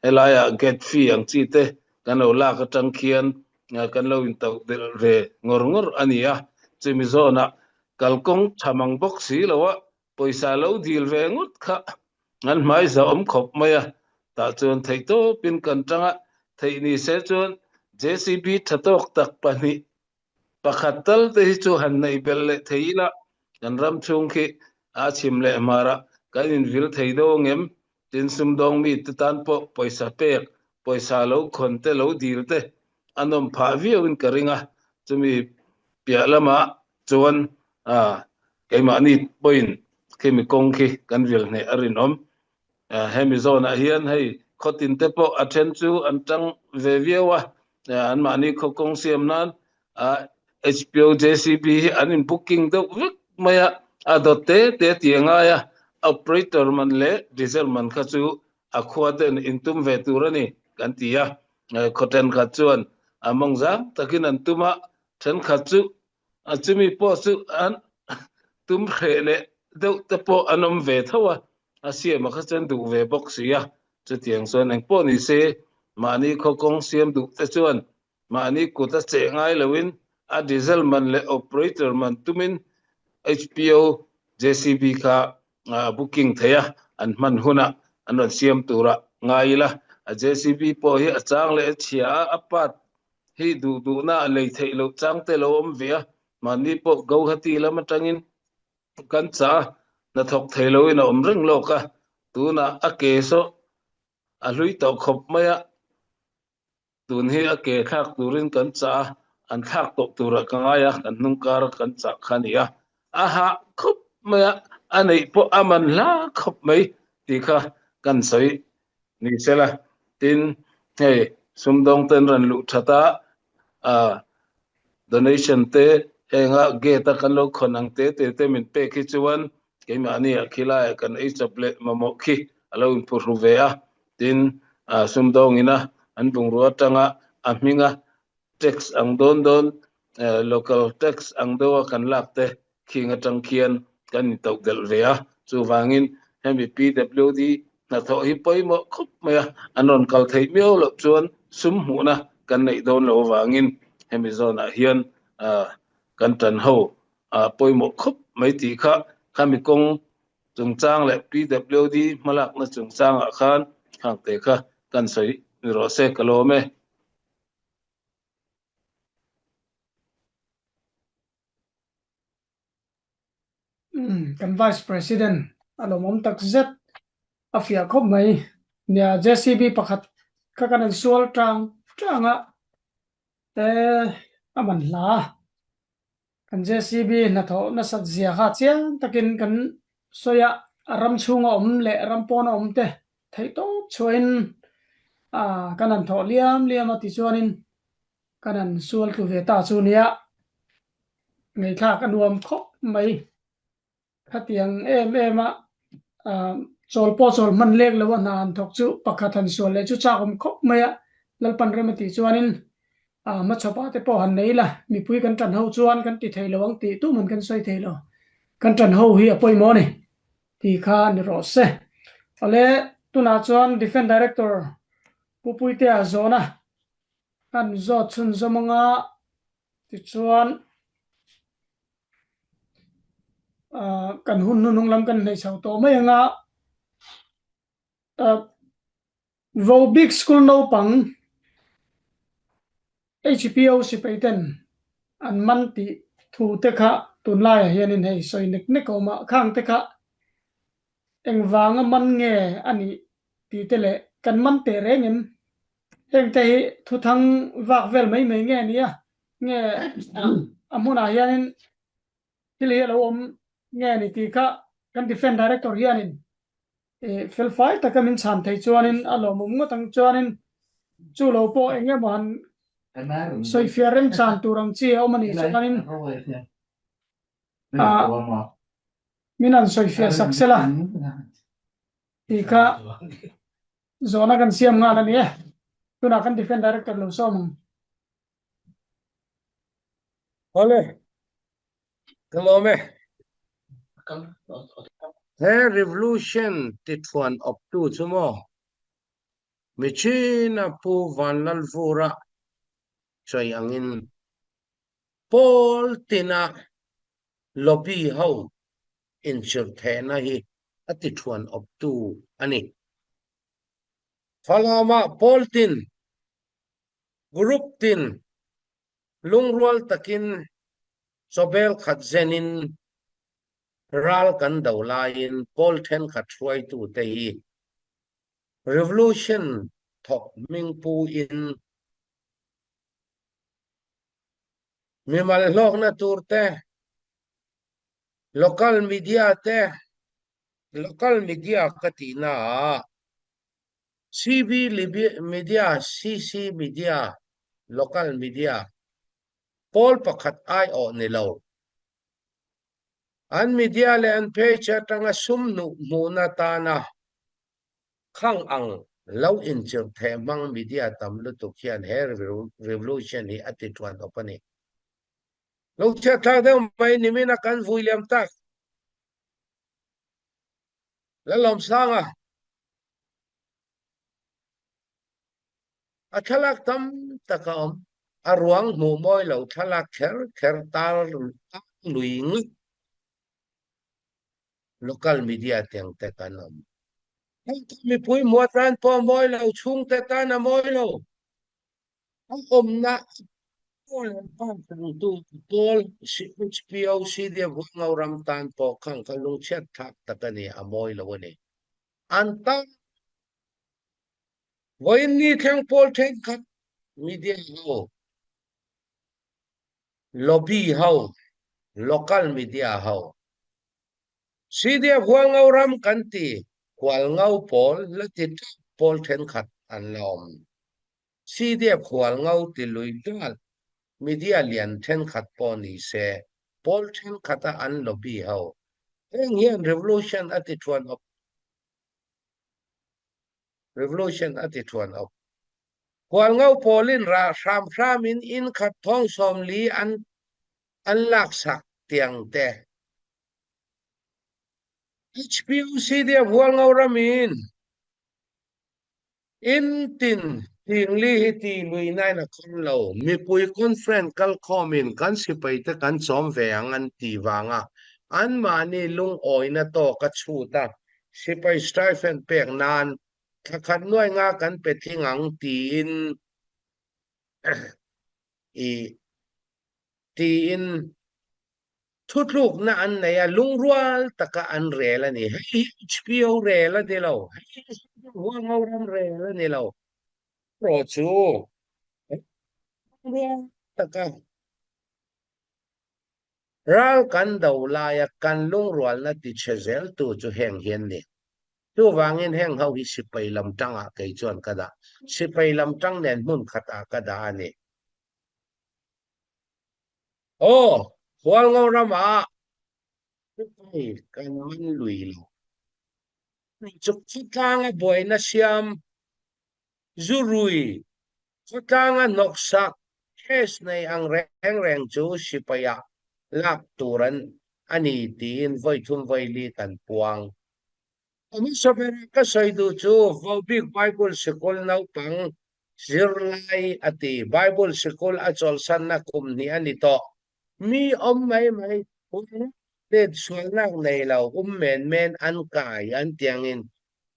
helaiah gate fee ang chi te kan lo lak atang khian kan lo intoh delh ve ngawr ngawr a ni a, chumi zawnah kalkawng tha mang bawk si lo a, pawisa lo dil ve ngawt kha an hmai za awm khawp mai a, tah chuan theih tawpin kan tang a, theih ni se chuan JCB tha tawk tak pahnih pakhat tal te hi chu han neih belh leh thei ila kan ram chhung khi a chhim leh hmarah kan invil thei daw ngem tin sumdawng mi te tan pawh pawisa pek pawisa lo khawn te lo dil te a nawm phah viau in ka ring a chumi piah lamah chuan keimahni pawhin khimi kawng khi kan vil hneh a rinawm. Hemi zawnah hian hei khawtin te pawh a then chu an tang ve viau a, anmahni khaw kawng siam nan HPO JCB hi an in booking deuh vek mai a, a dawt te te tih a ngai a, operator man leh diesel man kha chu a khua ten in tum ve tur a ni kan ti a, khaw thenkhat chuan a mawng zang takin an tum a, thenkhat chu A chumi pawh chu an tum hreh leh deuh te pawh an awm ve tho a, a siam a kha chuan duh ve bawk si a, chutiang chuan engpawh ni se mahni khaw kawng siam duh te chuan mahni kut a cheh ngai loin a diesel man leh operator man tumin HPO JCB kha a booking thei a, an hman hunah an rawn siam turah ngai ila, a JCB pawh hi a chang leh a chhia a, a part hi duh duhna a lei theih loh chang te lo awm ve a, mahni pawh Gauhati lam atangin kan chah a, hnathawk thei loin a awm reng lawk a, tunah a ke saw a hlui tawh khawp mai a, tun hi a ke thlak turin kan chah a, an thlak tawh turah ka ngai a, kan hnung kara kan chah kha a ni a, a hah khawp mai a, a neih pawh a man hla khawp mai tih kha kan sawi Ni sela, tin, hei sumdawng ten rawn luh that a, ah donation te henga gate a kan lo khawn ang te te te min pek hi chuan keimahni ah khilaiah kan ei chawp leh mamawh khi a lo inphuhru ve a, tin, ah sumdawng ina an bungrua atanga a hminga tax ang dawn dawn local tax ang deuha kan lak te khing atang khian kan intoh delh ve a, chuvangin hemi PWD. hnathawh hi pawimawh khawp mai a, an rawn kal theih miau loh chuan sum hmuhna kan neih dawn loh avangin hemi zawnah hian kan tan ho pawimawh khawp mai tih kha khami kawng chungchang leh PWD hmalakna chungchangah khan khangte kha kan sawi ni rawh se ka lawm e. Kan Vice President a lawmawm tak zet a fiah khawp mai. Nia JCB pakhat kha kan han sual tang tang a, te a man hla a. Kan JCB hnathawh nasat zia kha chiang takin kan sawi a, a ram chhunga awm leh ram pawna awm te theihtawp chhuahin kan han thawh liam liam a tichuanin kan han sual tlu ve ta chu nia. Ngaihthlak a nuam khawp mai. Khatiang em em a chawl pawh chawl hman lek lo a hna han thawk chu pakhat han sual leh chu chak awm khawp mai a, Lalpan rem a tih chuanin hmachhawpah te pawh han nei la, mipui kan tan ho chuan kan ti thei lo ang tih tuman kan sawi thei lo, kan tan ho hi a pawimawh a ni tih kha ni rawh se. Awle tunah chuan Defence Director Pu Puitea zawhna kan zawt chhunzawm anga tichuan kan hun hnuhnung lam kan hneih chho tawh mai anga Vobik School naupang HPO sipai ten an man tih thu te kha tunlaiah hianin hei sawi nek nek a awm a, khang te kha engvanga man nge a nih tih te leh kan man teh reng em? Heng te hi thuthang vak vel mai mai nge nia? Nge a hmunah hianin thil hi a lo awm nge ni tih kha kan Defence Director hianin felfai taka min chhan thei chuanin a lawmawm ngawt ang chuanin chu lo pawh eng emaw han sawifiah remchan tur ang chi a awm a nih chuanin min han sawifiah sak sela tih kha zawhna kan siam nghal a ni e. Tunah kan Defence Director lo sawm ang. Awle, ka lawm e. He revolution tithuan awptu chu maw? Michina Pu Vanlalvura sawi angin pawl tina lobby ho inchirhthehna hi a tithuan awptu a ni. Falamah pawl tin Group tin lungrual takin chawbel khat zenin ral kan do laiin pawl thenkhat hruaitute hi revolution thawk hming puin mimal hlawkna tur te, local media te, local media ka tihna ah CB Media, CC Media, Local Media, pawl pakhat aiawh ni lo. An media leh an page atanga sum hnuh hmuhna tana khang ang lo inchirh theh hmang media tam lutuk hian he revolution hi a ti tuan awp a ni. Lo chhiatthlak deuh mai nimina kan vui liam tak. Lalawmsanga a thlalak tam tak a awm. A ruang hmuh mawi lo thlalak kher kher tar lui ngawt local media tiang te kan awm. Hei chu mipui hmuh atan pawh a mawi lo, chhungte tan a mawi lo. A awmna tu pawl HPOC te Huangho ram tan pawh khang kha lungchhiat thlak tak a ni, a mawi lo a ni. An tan vawiin ni thleng pawl thenkhat media ho, lobby ho, local media ho, CDF Huangho ram kan ti Hualngo pawl la ti teuh pawl thenkhat an la awm. CDF Hualngo ti lui dal media lian thenkhat pawh ni se, pawl thenkhat a an lobby ho. Heng hian revolution a ti thuan awp revolution a ti thuan awp. Hualngo pawlin rah hram hramin in khat thawng 40 an an laksak tiang te. HPOC CDF Hualngo ramin. In tin Tingli hi ti lui nain a khawn lo. Mipui conference kalkhawmin kan sipaite kan chawm ve ang an ti vanga anmahni lungawina tawk a chhut a, sipai stipend pek nan thla khat nuai nga kan pe thing ang tiin i tiin Thutlukna an nei a, lungrual taka an rel a ni. Hei hi HPO rel a ni lo, hei hi Hualngo ram rel a ni lo. Erawh chu lungrual taka ral kan do laia kan lungrualna tichhe zeltu chu heng hi an ni. Chuvangin heng ho hi sipai lam tangah kei chuan ka dah. Sipai lam tang nen hmun khatah ka dah a ni. Aw, Hualngo ramah sipai kan man lui lo. Chu khawtlanga buaina siam, zu rui, khawtlanga hnawksak case nei ang reng reng chu sipaiah lak tur an a ni tiin vawi thum vawi li kan puang. Hmasa bera ka sawi duh chu Vobik Bible Sikul naupang zirlai a ti. Bible Sikul a chawlhsanna kum hnih a ni tawh. Mi awm mai mai, huang let sualnak nei lo, um men men an kai an ti angin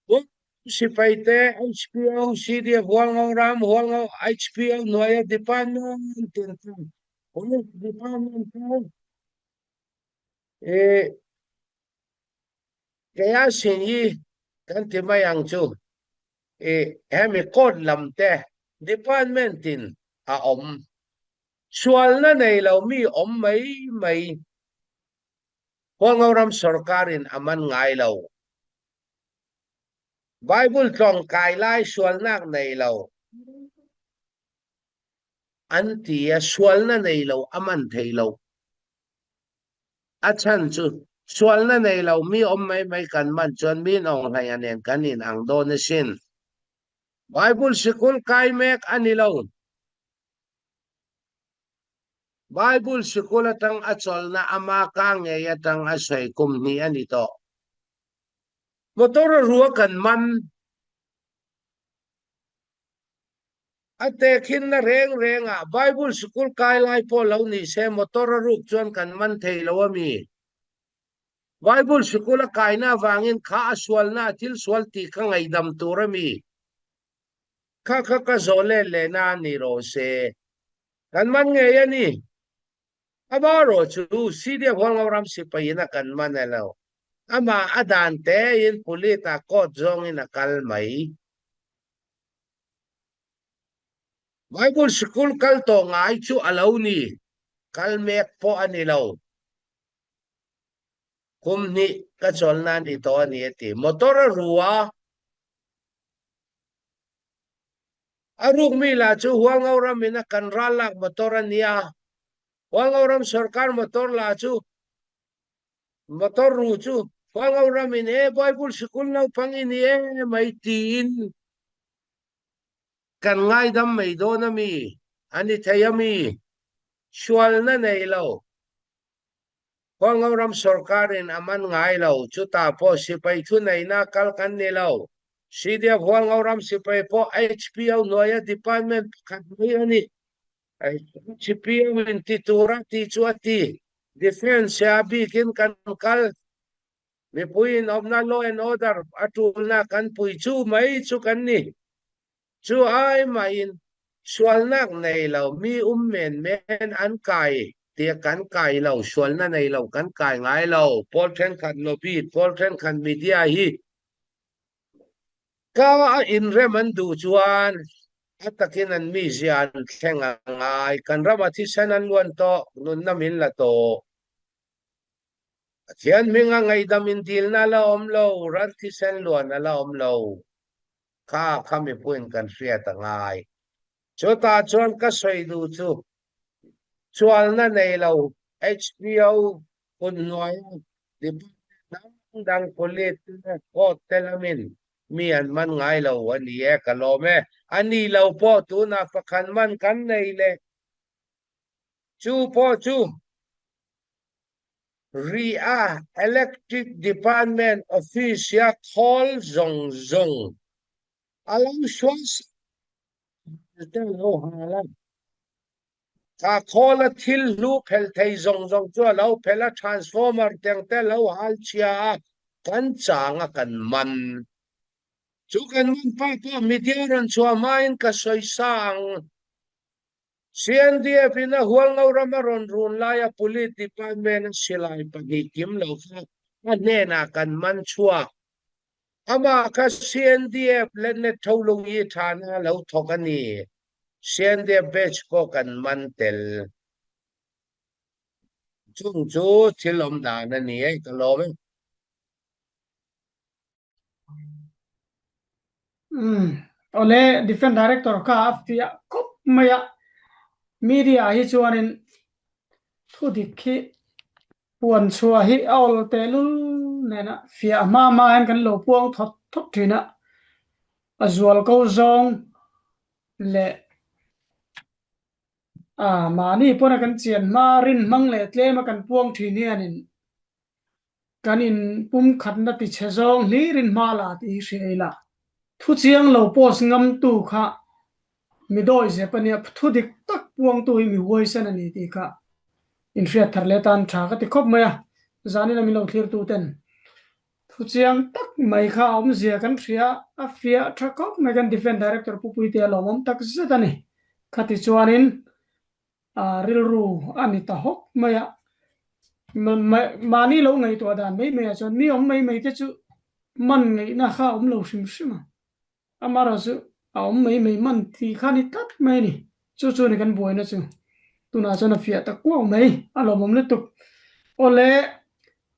Huang sipai te, HPO, CDF, Hualngo ram, Hualngo HPO hnuaia department tin te, Police department te, ih Keia sin hi kan ti mai ang chu i hemi court lam te department in a awm sualna nei lo mi awm mai mai Hualngo ram sorkar in a man ngai lo. Bible tlawng kai lai sualnak nei lo an ti a sualna nei lo a man thei lo. A chhan chu sualna nei lo mi awm mai mai kan man chuan min awnghlaia nen kan in ang dawn asin. Bible sikul kai mek a ni lo. Bible sikul atang a chawlhna ama ka ngei atang a sawi kum hnih a ni tawh. Motor a rua kan man. A tehkhinna reng rengah Bible sikul kai lai pawh lo ni se motor a ruk chuan kan man thei lo a mi? Bible sikul a kaina avangin kha a sualna a thil sual tih kha ngaihdam tur a mi? Kha kha ka zawh let lehna a ni rawh se. Kan man ngei a ni. Amaherawh chu CDF Hualngo ram sipaiin a kan man a lo. Amah a dan tein police ah court zawngin a kal mai. Bible sikul kal tawh ngai chu a lo ni, kal mek pawh a ni lo. Kum hnih ka chawl nan i tawh a ni a ti. Motor a ru a, a ruk mi lah chu Hualngo ram in a kan ral lak motor a nia. Hualngo ram sorkar motor lah chu motor ru chu Hualngo ram in e Bible sikul naupang i ni e mai tiin Kan ngaidam mai dawn a mi? A ni thei a mi? Sualna nei lo. Hualngo ram sorkarin a man ngai lo. Chutah pawh sipai thuneihna kal kan ni lo. CDF Hualngo ram sipai pawh HPO hnuaia department pakhat mai a ni. HPO in ti tura tih chu a ti. Defence a bikin kan kal. Mipui inawmna law and order a tulna kan pui chu mai chu kan ni. Chu ai mahin sualnak nei lo mi um men men an kai tia kan kai lo, sualna nei lo kan kai ngai lo. Pawl thenkhat lobby, pawl thenkhat media hi ka a inrem an duh chuan a takin an mizia an thleng a ngai. Kan ramah thisen an luan tawh, nunna min la tawh. Pathian hminga ngaihdam indilna a la awm lo, ran thisen luan a la awm lo. Kha kha mipuiin kan hriat a ngai. Chutah chuan ka sawi duh chu chualna nei lo HPO hun hnuaia department dang dang police te court te lamin mi an man ngai lo a ni e, ka lawm e. A ni lo pawh tunah pakhat man kan nei leh chu pawh chu Ri a Electric Department office-a khawl zawng zawng. A lo sual te lo hal a. Kha khawla thil hlu phel thei zawng zawng chu a lo phel a, transformer teng te lo hal chhia a, kan chang a kan man. Chu kan man pa pawh media rawn chhuah hmain ka sawi sa ang. CNDF in a Hualngo rama rawn run laia Police Department a silai pahnih kim lo kha a hnenah kan man chhuak. Amah kha CNDF leh Netholung i thana lo thawk a ni. CNDF batch pawh kan man tel. Chung chu thil awm dan a ni e, ka lawm e. Awle Defence Director kha a fiah khawp mai a, media ah hi chuanin thu dik hi puan chhuah hi a awl tehlul nena fiah hma hma hian kan lo puang thawt thawt thin a, a zual ko zawng leh a mahni pawna kan chian hma rin hmang leh tlema kan puang thin hianin Kan in pumkhatna tichhe zawng hlirin hma la tih hi hria ila, thu chiang lo post ngamtu kha mi dawi zep a nia, thu dik tak puangtu hi mi huaisen a ni tih kha inhriat thar leh tan tha ka ti khawp mai a, zanin a min lo thlirtu ten thu chiang tak mai kha a awmzia kan hria a, fiah tha khawp mai kan Defence Director Pu Puitea lawmawm tak zet a ni. Khati chuanin rilru a ni ta hawk mai a, mahni lo ngaihtuah dan mai mai ah chuan mi awm mai mai te chu man ngaihna kha a awm lo hrim hrim a, amaherawh chu a awm mai mai man tih kha a ni tlat mai a ni, chu chu ni kan buaina chu tunah chuan a fiah ta kuau mai, a lawmawm lutuk. Awle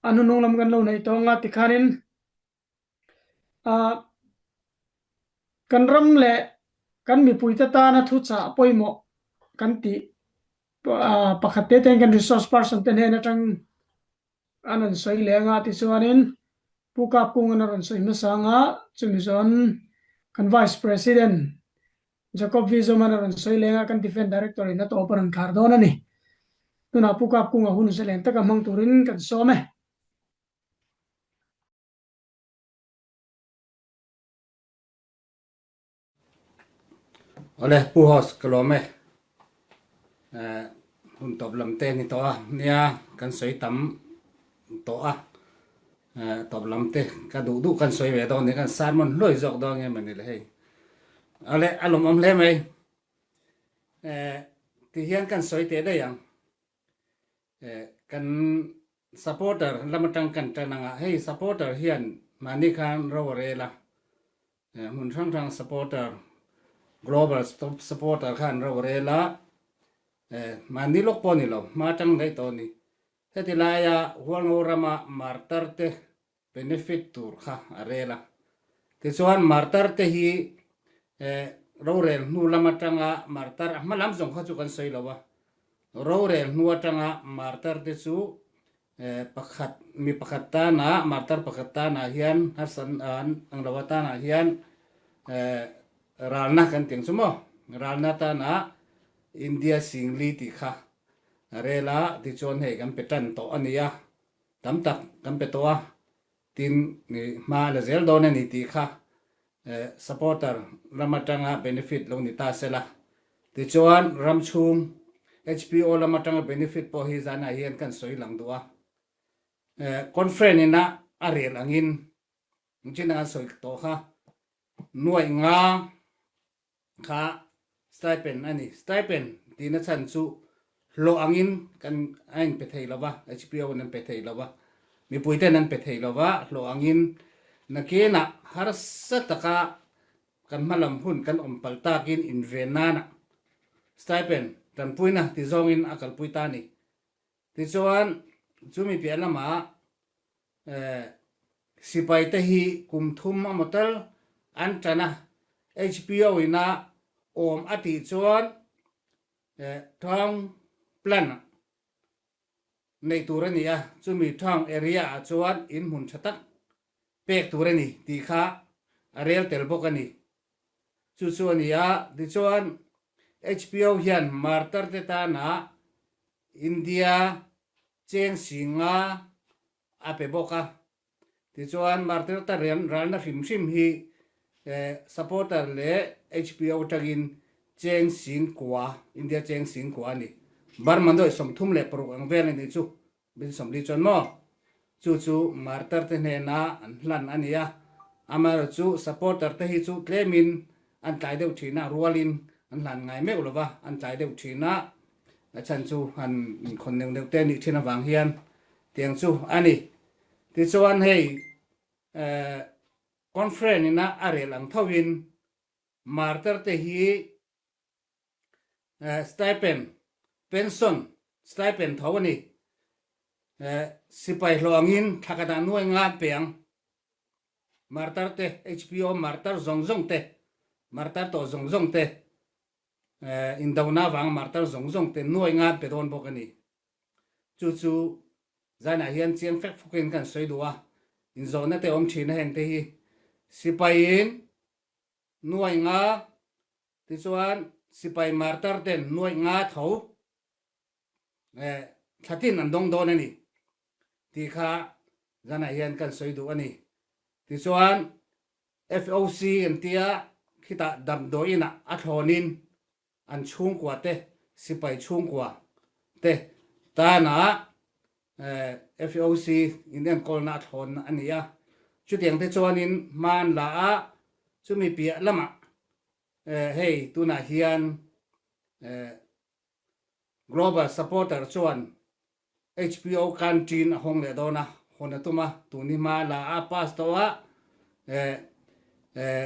a hnuhnung lam kan lo neih tawh anga tikhanin Kan ram leh kan mipuite tana thuchah pawimawh kan tih pakhat te ten kan resource person te hnen atang an rawn sawi leh anga tichuanin Pu Kapkungan a rawn sawi hmasa anga chumi zawn kan Vice President Jacob V Zoman a rawn sawi leh anga kan Defence Director in a tawp a rawn khar dawn a ni. Tunah Pu Kapkunga hun zalen taka hmang turin kan sawm e. Awle Pu Host ka lawm e. Hun tawp lam te ni tawh a nia kan sawi tam tawh a tawp lam te ka duh duh kan sawi ve dawn ni kan sermon hluai zawk dawn nge mawni le hei. Awle a lawmawm hle mai. Ti hian kan sawi teh daih ang. Kan supporter lam atang kan tan anga hei supporter hian mahni khan ro a rel a, hmun hrang hrang supporter global supporter khan ro a rel a, mahni lawk pawh a ni lo hma atang daih tawh a ni. Heti laia Hualngo rama martar te benefit tur kha a rel a. Tichuan martar te hi rorel hnu lam atanga martar a hma lam zawng kha chu kan sawi lo a, rorel hnu atanga martar te chu pakhat mi pakhat tana martar pakhat tana hian harsat an ang lo atana hian ralna kan tih ang chu maw ralna tana India singli tih kha a rel a tichuan hei kan pe tan tawh a ni a. Tam tak kan pe tawh a, tin hma a la zel dawn a ni tih kha supporter lam atanga benefit lo ni ta se la. Tichuan ram chhung HPO lam atanga benefit pawh hi zanah hian kan sawi lang duh a. Conference ina a rel angin engtin an sawi tawh kha nuaih nga kha stipend a ni. Stipend tihna chhan chu hlawh angin kan a inpe thei lo va, HPO in an pe thei lo va, mipui ten an pe thei lo va, hlawh angin nakinah harsa taka kan hmalam hun kan awm palh takin inven nana stipend tanpuina ti zawngin a kalpui ta a ni. Tichuan chumi piah lamah Sipai te hi kum thum a motel an tan a, HPO ina awm a tih chuan town plan neih tur a ni a, chumi town area ah chuan in hmun tha tak pek tur a ni tih kha a rel tel bawk a ni. Chu chu a ni a, tichuan HPO hian martar te tana India cheng singa a pe bawk a. Tichuan Martyr ta rian ralna hrim hrim hi Supporter leh HPO atangin cheng sing kua, India cheng sing kua a ni. Burma nuai 36 ang vel a nih chu. Bin 40 chuan maw? Chu chu martar te hnena an hlan a ni a, amaherawhchu supporter te hi chu tlemin an tlai deuh thin a, rualin an hlan ngai meuh lo va, an tlai deuh thin a, a chhan chu han inkhawn neuh neuh te nih thin avang hian tiang chu a ni. Tichuan hei conference ina a rel ang thovin martar te hi Stipend, pension, stipend tho a ni. Sipai hlawh angin thla khat ah nuai nga an pe ang. Martar te, HPO martar zawng zawng te, martar tawh zawng zawng te, indona avanga martar zawng zawng te nuai nga an pe dawn bawk a ni. Chu chu zanah hian chiang fek fawkin kan sawi duh a, inzawhna te awm thin a heng te hi. Sipaiin nuai nga Tichuan, sipai martar ten nuaih nga tho thlatin an dawng dawn a ni tih kha zanah hian kan sawi duh a ni. Tichuan, FOC an tia khitah damdawiinah a thlawnin an chhungkua te, sipai chhungkua te tanah FOC inenkawlna a thlawn a ni a. Chutiang te chuanin hma an la a, chumi piah lamah Hei tunah hian Global Supporter chuan HPO canteen a hawng leh dawn a, hawn a tum a, tun hi hma a la a, pass tawh a,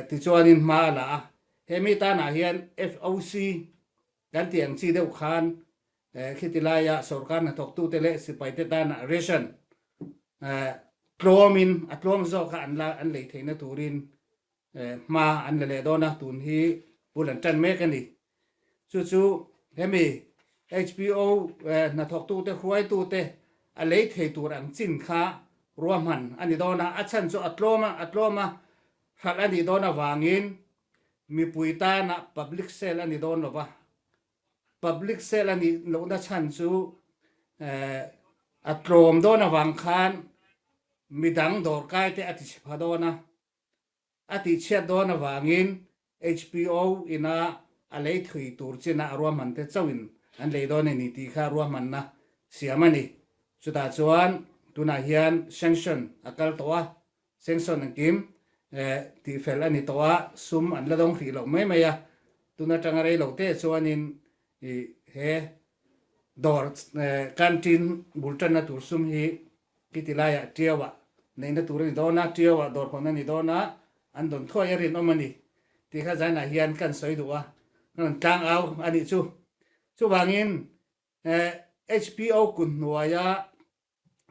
tichuanin hma a la a. He mi tanah hian FOC kan tih ang chi deuh khan khiti laia sorkar hnathawktute leh sipaite tanah ration tlawmin a tlawm zawka an la an lei theihna turin Hma an la leh dawn a, tun hi bul an tan mek a ni. Chu chu hemi HPO hnathawktute hruaitute a lei thei tur ang chin kha ruahman a ni dawn a, a chhan chu a tlawm a, a tlawm a, hralh a nih dawn avangin mipui tana public sale a ni dawn lo va, public sale a nih lohna chhan chu a tlawm dawn avang khan midang dawrkaite a tichhe pha dawn a. A tihchhiat dawn avangin HPO ina a lei thui tur china a ruahman te chauhin an lei dawn a ni tih kha ruahmanna siam a ni. Chutah chuan tunah hian sanction a kal tawh a, sanction engkim tihfel a ni tawh a, sum an la dawng hrih loh mai mai a. Tun atanga rei lo te chuanin he dawr canteen bul tanna tur sum hi Khiti laiah Tiauah neihna tur a ni dawn a, Tiauah dawr hawn a ni dawn a, an dawn thuai a rinawm a ni tih kha zainah hian kan sawi duh a, kan rawn tlang au a nih chu. Chuvangin HPO kut hnuaia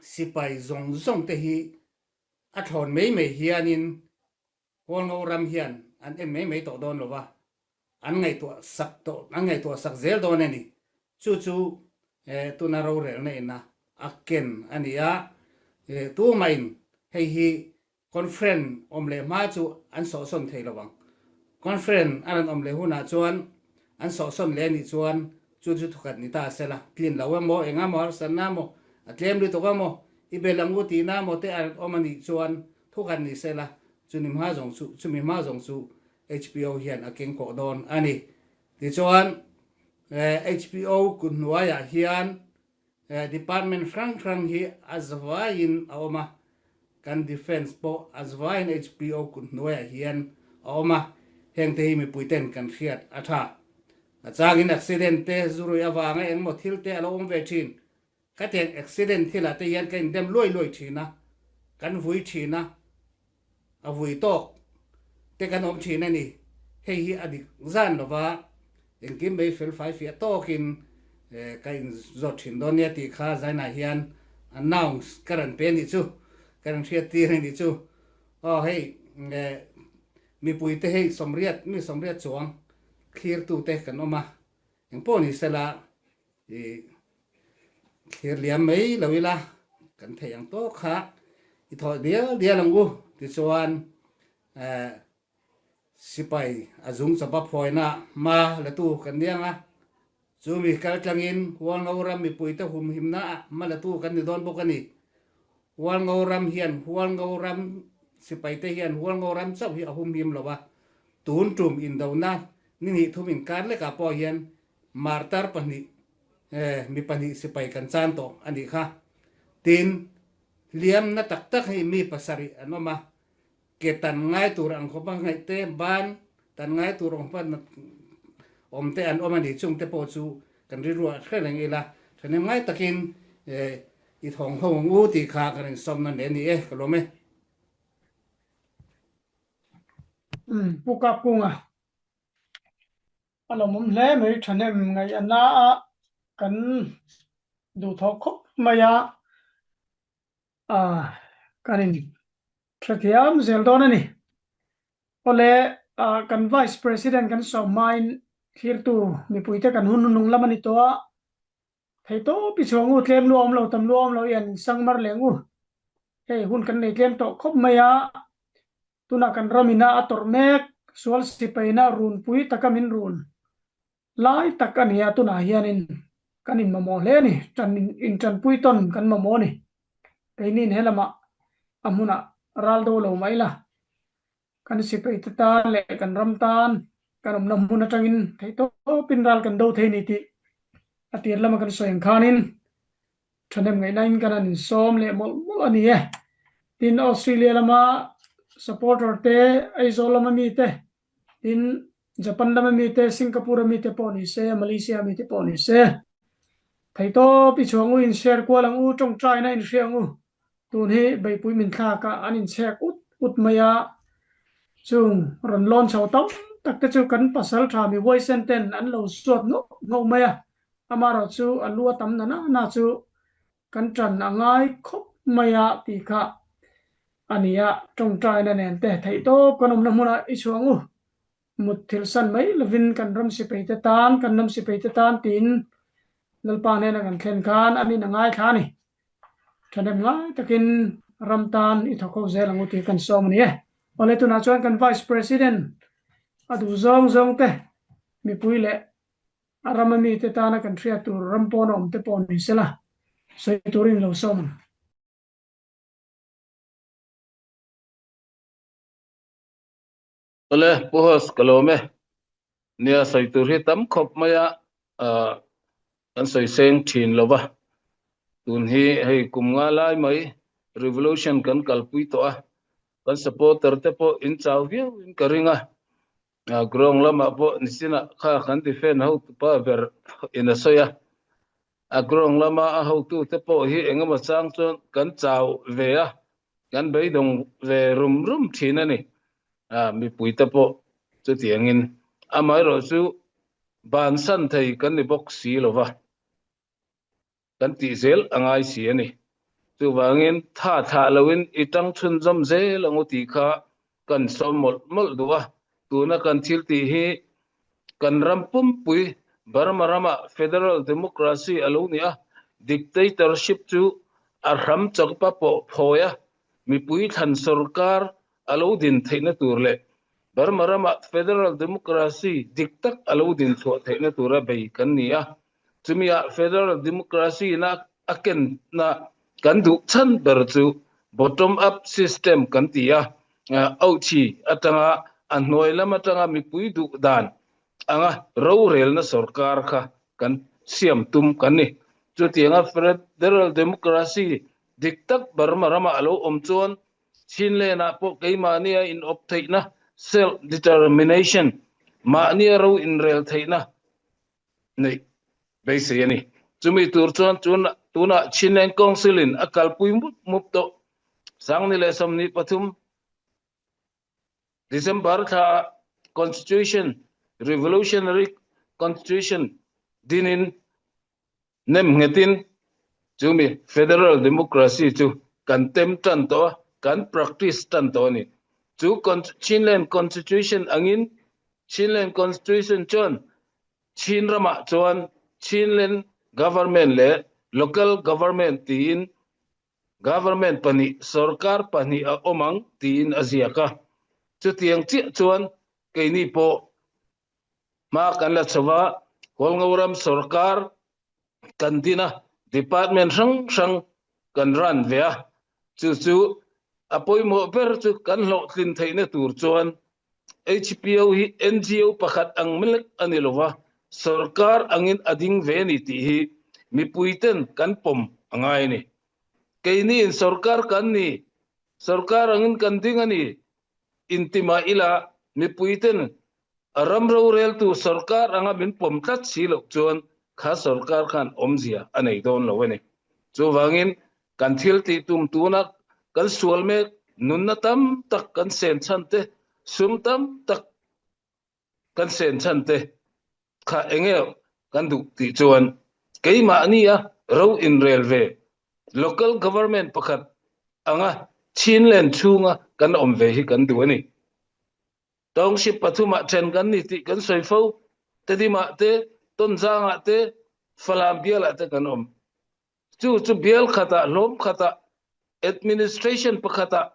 sipai zawng zawng te hi a thlawn mai mai hianin Hualngo ram hian an en mai mai tawh dawn lo va, an ngaihtuah sak tawh, an ngaihtuah sak zel dawn a ni. Chu chu tuna rorelna ina a ken a ni a, tumahin hei hi conference awm leh hma chu an sawhsawn thei lo ang. Conference a rawn awm leh hunah chuan an sawhsawn leh a nih chuan chu chu thukhat ni ta sela, tlin lo emaw, eng emaw harsatna emaw, a tlem lutuk emaw, i bel ang u tihna emaw te a rawn awm a nih chuan Thukhat ni sela, chumi hma zawng chu chumi hma zawng chu HPO hian a keng kawh dawn a ni. Tichuan, HPO kut hnuaiah hian department hrang hrang hi a zavaiin a awm a, kan defence pawh a zavaiin HPO kut hnuaiah hian a awm a, hengte hi mipuiten kan hriat a tha. A changin accident te zurui avanga engmaw thil te a lo awm ve thin. Khatiang accident thilah te hian ka indem luai luai thin a, kan vui thin a, a vui tawk te kan awm thin a ni. Hei hi a dik zan lova engkim mai fel fai fiah tawkin ka inzawt thin dawn nia tih kha zainah hian announce ka rawn pe a nih chu, ka rawn hriat tir a nih chu. Aw hei mipui te hei 80 mi 80 chuang thlirtute kan awm a, engpawh ni sela I thlir liam mai lo ila, kan theih ang tawk kha i thawh dial dial ang u tichuan sipai a zung chawpa phawina hma la tu kan ni ang a, chumi kal tlangin Hualngo ram mipuite humhimna ah hma la tu kan ni dawn bawk a ni. Hualngo ram hian Hualngo ram sipaite hian Hualngo ram chauh hi a humhim lo a. Tun tum indona ni hnih thum inkar lekah pawh hian martar pahnih mi pahnih sipai kan chan tawh a nih kha. Tin, hliamna tak tak hi mi pasarih an awm a, ke tan ngai tur ang khawpa ngaih te, ban tan ngai tur ang khawpa awm te an awm a ni. Chungte pawh chu kan rilruah hre reng ila, thahnem ngai takin i thawng ho ang u tih kha kan insawmna nen a ni e, ka lawm e. Pu Kapkunga a lawmawm hle mai thahnem ngaih a na a, kan duhthawh khawp mai a, kan in hrethiam zel dawn a ni. Awle kan Vice President kan sawm hmain thlirtu mipuite kan hun hnung lam a ni tawh a, Theihtawp i chhuang u, tlem lu a awm lo, tam lu a awm lo i an sangmar leng u. Hei hun kan nei tlem tawh khawp mai a, tunah kan ram ina a tawrh mek, sual sipaina runpui taka min run lai tak a ni a, tunah hianin kan inmamawh hle a ni, tan intanpui tawn kan mamawh a ni. Keiniin he lamah a hmunah ral do lo mai la, Kan sipaite tan leh kan ram tan kan awmna hmun atangin theihtawpin ral kan do thei ni tih a tir lama kan sawi ang khanin thahnem ngaihnain kan han insawm leh mawlh mawlh a ni e. Tin, Australia lama supporter te, Aizawl lama mi te, tin Japan lama mi te, Singapore a mi te pawh ni se, Malaysia a mi te pawh ni se, theihtawp i chhuang u, inshare kual ang u, tawngtaina inhria ang u. Tun hi beihpui min thlak a, an inchhek ut ut mai a, chung rawn lawn chho tam tak te chu kan pasal tha mi huaisen ten an lo suat ngauh ngauh mai a, amaherawh chu a lu a tam na na na chu kan tan a ngai khawp mai a tih kha a ni a, tawngtaina nen te theihtawp kan awmna hmunah i chhuang u. Mut thil san mai lovin kan ram sipaite tan, kan ram sipaite tan tiin Lalpa hnena kan thlen khan an in a ngaithla a ni. Thahnem ngai takin ram tan i thawk ho zel ang u tih kan sawm a ni e. Awle tunah chuan kan Vice President a duh zawng zawng te mipui leh a rama mite tana kan hriat tur ram pawn a awm te pawh ni sela sawi turin lo sawm ang. Awle, Pu Host, ka lawm e. Nia, sawi tur hi tam khawp mai a, kan sawi seng thin lo va. Tun hi hei kum nga lai mai revolution kan kalpui tawh a, kan supporter te pawh in chau viau in ka ring a. Ground lamah pawh nisinah kha kan defend hotupa ber in a sawi a, a ground lama a hotute pawh hi engemaw chang chuan kan chau ve a, Kan beidawng ve rum rum thin a ni. Mipuite pawh chutiangin amaherawh chu bansan thei kan ni bawk si lo va, kan tih zel a ngai si a ni. Chuvangin tha thlah loin i tang chhunzawm zel ang u tih kha kan sawm mawlh mawlh duh a. Tuna kan thil tih hi kan ram pumpui Burma ramah Federal Democracy a lo ni a, dictatorship chu a hram chawkpa pawh phawi a, mipui thlan sorkar a lo din theihna tur leh Burma ramah Federal Democracy dik tak a lo din chhuah theihna tura bei kan ni a. Chumi-ah Federal Democracy-na a kenna kan duh chhan ber chu bottom up system kan ti a, auchhi atanga a hnuai lam atanga mipui duh dan anga rorelna sorkar kha kan siam tum kan ni. Chutianga Federal Democracy dik tak Burma ramah a lo awm chuan Chinland-ah pawh keimahnia inawp theihna, self-determination, mahnia ro inrel theihna neih beisei a ni. Chumi tur chuan tunah Chinland Council-in a kalpui mup mup tawh. Sangni leh 23 December thlaah Constitution, Revolutionary Constitution, dinin nem nghetin chumi Federal Democracy chu kan tem tan tawh a, kan practice tan tawh a ni. Chu Chinland Constitution angin Chinland Constitution chuan Chin ramah chuan Chinland Government leh Local Government tiin Government pahnih, sorkar pahnih a awm ang tiin a ziak a. Chutiang chiah chuan keini pawh hma kan la chho va, Hualngo ram sorkar kan din a, department hrang hrang kan run ve a. Chu chu a pawimawh ber chu kan hlawhtlin theihna tur chuan. HPO hi NGO pakhat ang lek a ni lo va, sorkar angin a ding ve a ni tih hi mipuiten kan pawm a ngai a ni. Keiniin sorkar kan ni, sorkar angin kan ding a ni inti mah ila mipuiten A ram roreltu sorkar anga min pawm tlat si loh chuan kha sorkar khan awmzia a nei dawn lo a ni. Chuvangin kan thil tih tum tuna kan sual mek nunna tam tak kan sen chhan te, sum tam tak kan sen chhan te kha enge kan duh tih chuan keimahnia ro inrel ve local government pakhat anga Chinland chhunga kan awm ve hi kan duh a ni. Township pathumah then kan ni tih kan sawi fo. Tedimah te, Tonzangah te, Falam bialah te kan awm. Chu chu bial khatah, hlawm khatah, administration pakhatah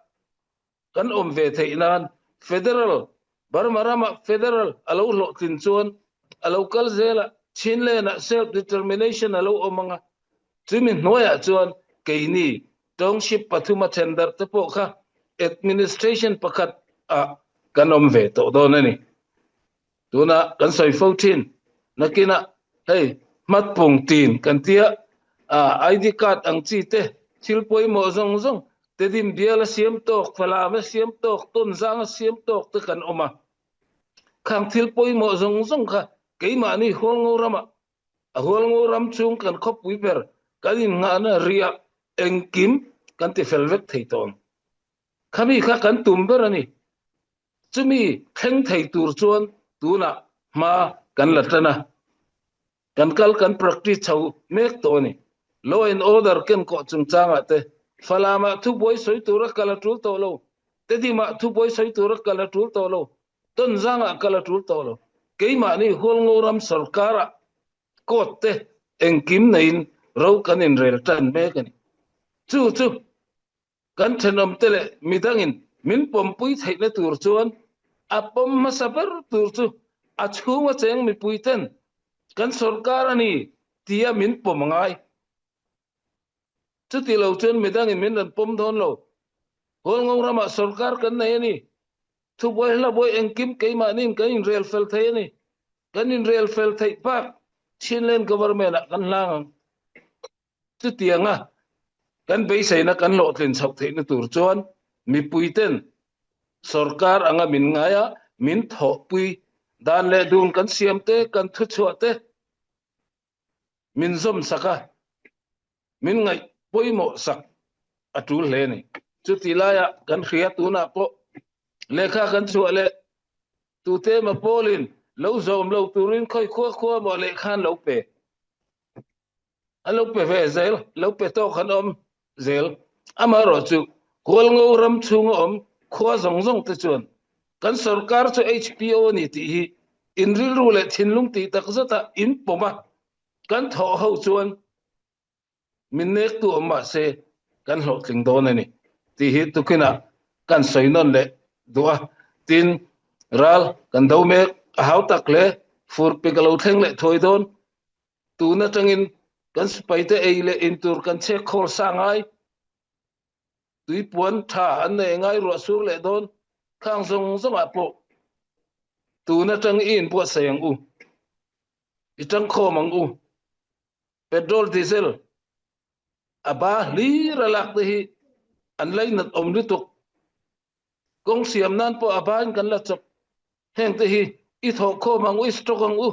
kan awm ve theih nan Federal, Burma ramah Federal a lo hlawhtlin chuan a lo kal zel a, Chinland-ah self-determination a lo awm ang a, Chumi hnuaiah chuan keini township pathuma then darh te pawh kha administration pakhat ah kan awm ve tawh dawn a ni. Tuna kan sawi fo thin nakinah hei hmatpung tin kan tia ID card ang chi te thil pawimawh zawng zawng Tedim bial a siam tawk, Falam a siam tawk, Tonzang a siam tawk te kan awm a. Khang thil pawimawh zawng zawng kha keimahni Hualngo ramah A Hualngo ram chhung kan khawpui ber kan innghahna riah engkim kan ti fel vek thei tawh ang. Khami kha kan tum ber a ni. Chumi thleng thei tur chuan tunah hma kan la tan a, kan kal kan practice chho mek tawh a ni. Law and order kenkawh chungchangah te Falamah thubuai sawi tura kal a tul tawh lo, Tedimah thubuai sawi tura kal a tul tawh lo, Tonzangah kal a tul tawh lo. Keimahni Hualngo ram sorkarah court te engkim neiin ro kan inrel tan mek a ni. Chu chu kan thenawmte leh midangin min pawmpui theihna tur chuan a pawm hmasa ber tur chu a chhunga cheng mipuiten kan sorkar a ni tia min pawm a ngai. Chuti lo chuan midangin min rawn pawm dawn lo. Hualngo ramah sorkar kan nei a ni. Thubuai hlabuai engkim keimahniin kan inrel fel thei a ni. Kan inrel fel theih bak Chinland government-ah kan hlang ang. Chutianga kan beiseina kan hlawhtlin chhoh theihna tur chuan mipuiten sorkar anga min ngai a, min thawhpui dan leh dun kan siam te, kan thuchhuah te, min zawm sak a, min ngaih pawimawh sak a tul hle a ni. Chutih laiah kan hria tunah pawh lehkha kan chhuah leh tute emaw pawlin lo zawm lo turin khawi khua khua maw lehkha an lo pe. An lo pe ve zel, lo pe tawk an awm zel. Amaherawhchu Hualngo ram chhunga awm khua zawng zawng te chuan kan sorkar chu HPO a ni tih hi in rilru leh thinlung tih tak zata in pawm a, kan thawh ho chuan min nektu awm mah se kan hlawhtling dawn a ni tih hi tukinah kan sawi nawn leh duh a. Tin, ral kan do mek a hau tak hle, furpik a lo thleng leh thuai dawn. Tun atangin kan sipaite ei leh in tur kan chhek khawl sa ngai. Tuipuan tha an nei ngai ruah sur leh dawn khang zawng zawngah pawh tun atang i inbuatsaih ang u, i tangkhawm ang u. Petrol diesel a ba hlir a lak te hi an lainat awm lutuk. Kawng siam nan pawh a bain kan la chawp. Heng te hi i thawhkhawm ang u, i stock ang u.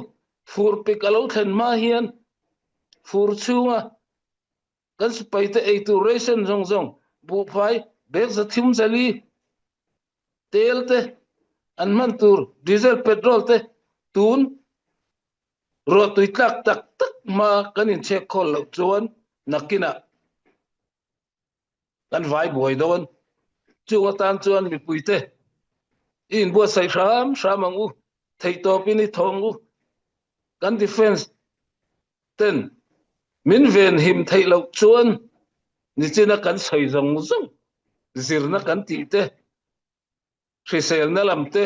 Fur pik a lo thlen hma hian fur chhunga kan sipaite eitur ration zawng zawng, buhfai, bag zathum zali, tel te, an hman tur diesel, petrol te tun ruahtui tlak tak tak hma kan inchhek khawl loh chuan nakinah kan vai buai dawn. Chung atan chuan mipuite i inbuatsaih hram hram ang u, theihtawpin i thaw ang u. Kan defence ten min venhim theih loh chuan nichina kan sawi zawng zawng zirna kan tih te, hriselna lam te,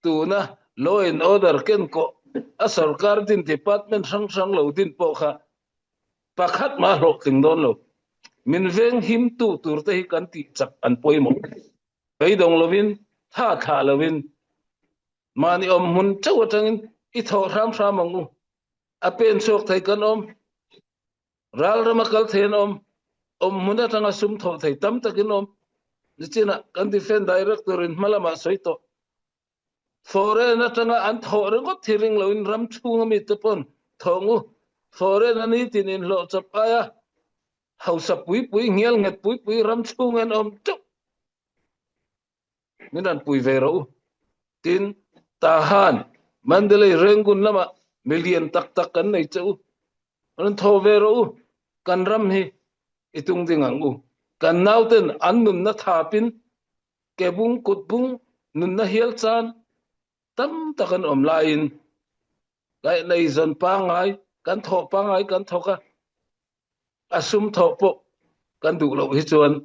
tuna law and order kenkawh a sorkar din department hrang hrang lo din pawh kha pakhat mah a hlawhtling dawn lo. Min venghimtu tur te hi kan tih chak an pawimawh. Beidawng lovin, tha thlah lovin. Mahni awm hmun chauh atangin i thawh hram hram ang u. A pen chhuak thei kan awm. Ral rama kal thei an awm. Awm hmun atanga sum thawh thei tam takin awm. Nichinah kan Defence Director in hma lamah sawi tawh. Foreign atanga an thawh ringawt hi ring loin ram chhunga mite pawn thawng u. Foreign a nitin inhlawh chawp aia hausa pui pui, ngial nghet pui pui ram chhunga an awm teuh. Min rawn pui ve rawh u. Tin, Tahan, Mandalay, Rangoon lamah mi lian tak tak kan nei che u. Rawn thaw ve rawh u. Kan ram hi i tung ding ang u. Kan nauten an nunna thapin kebung, kutbung, nunna hial chan tam tak an awm laiin kaih zawn pangngai, kan thawh pangngai kan thawk a, a sum thawh pawh kan duh loh hi chuan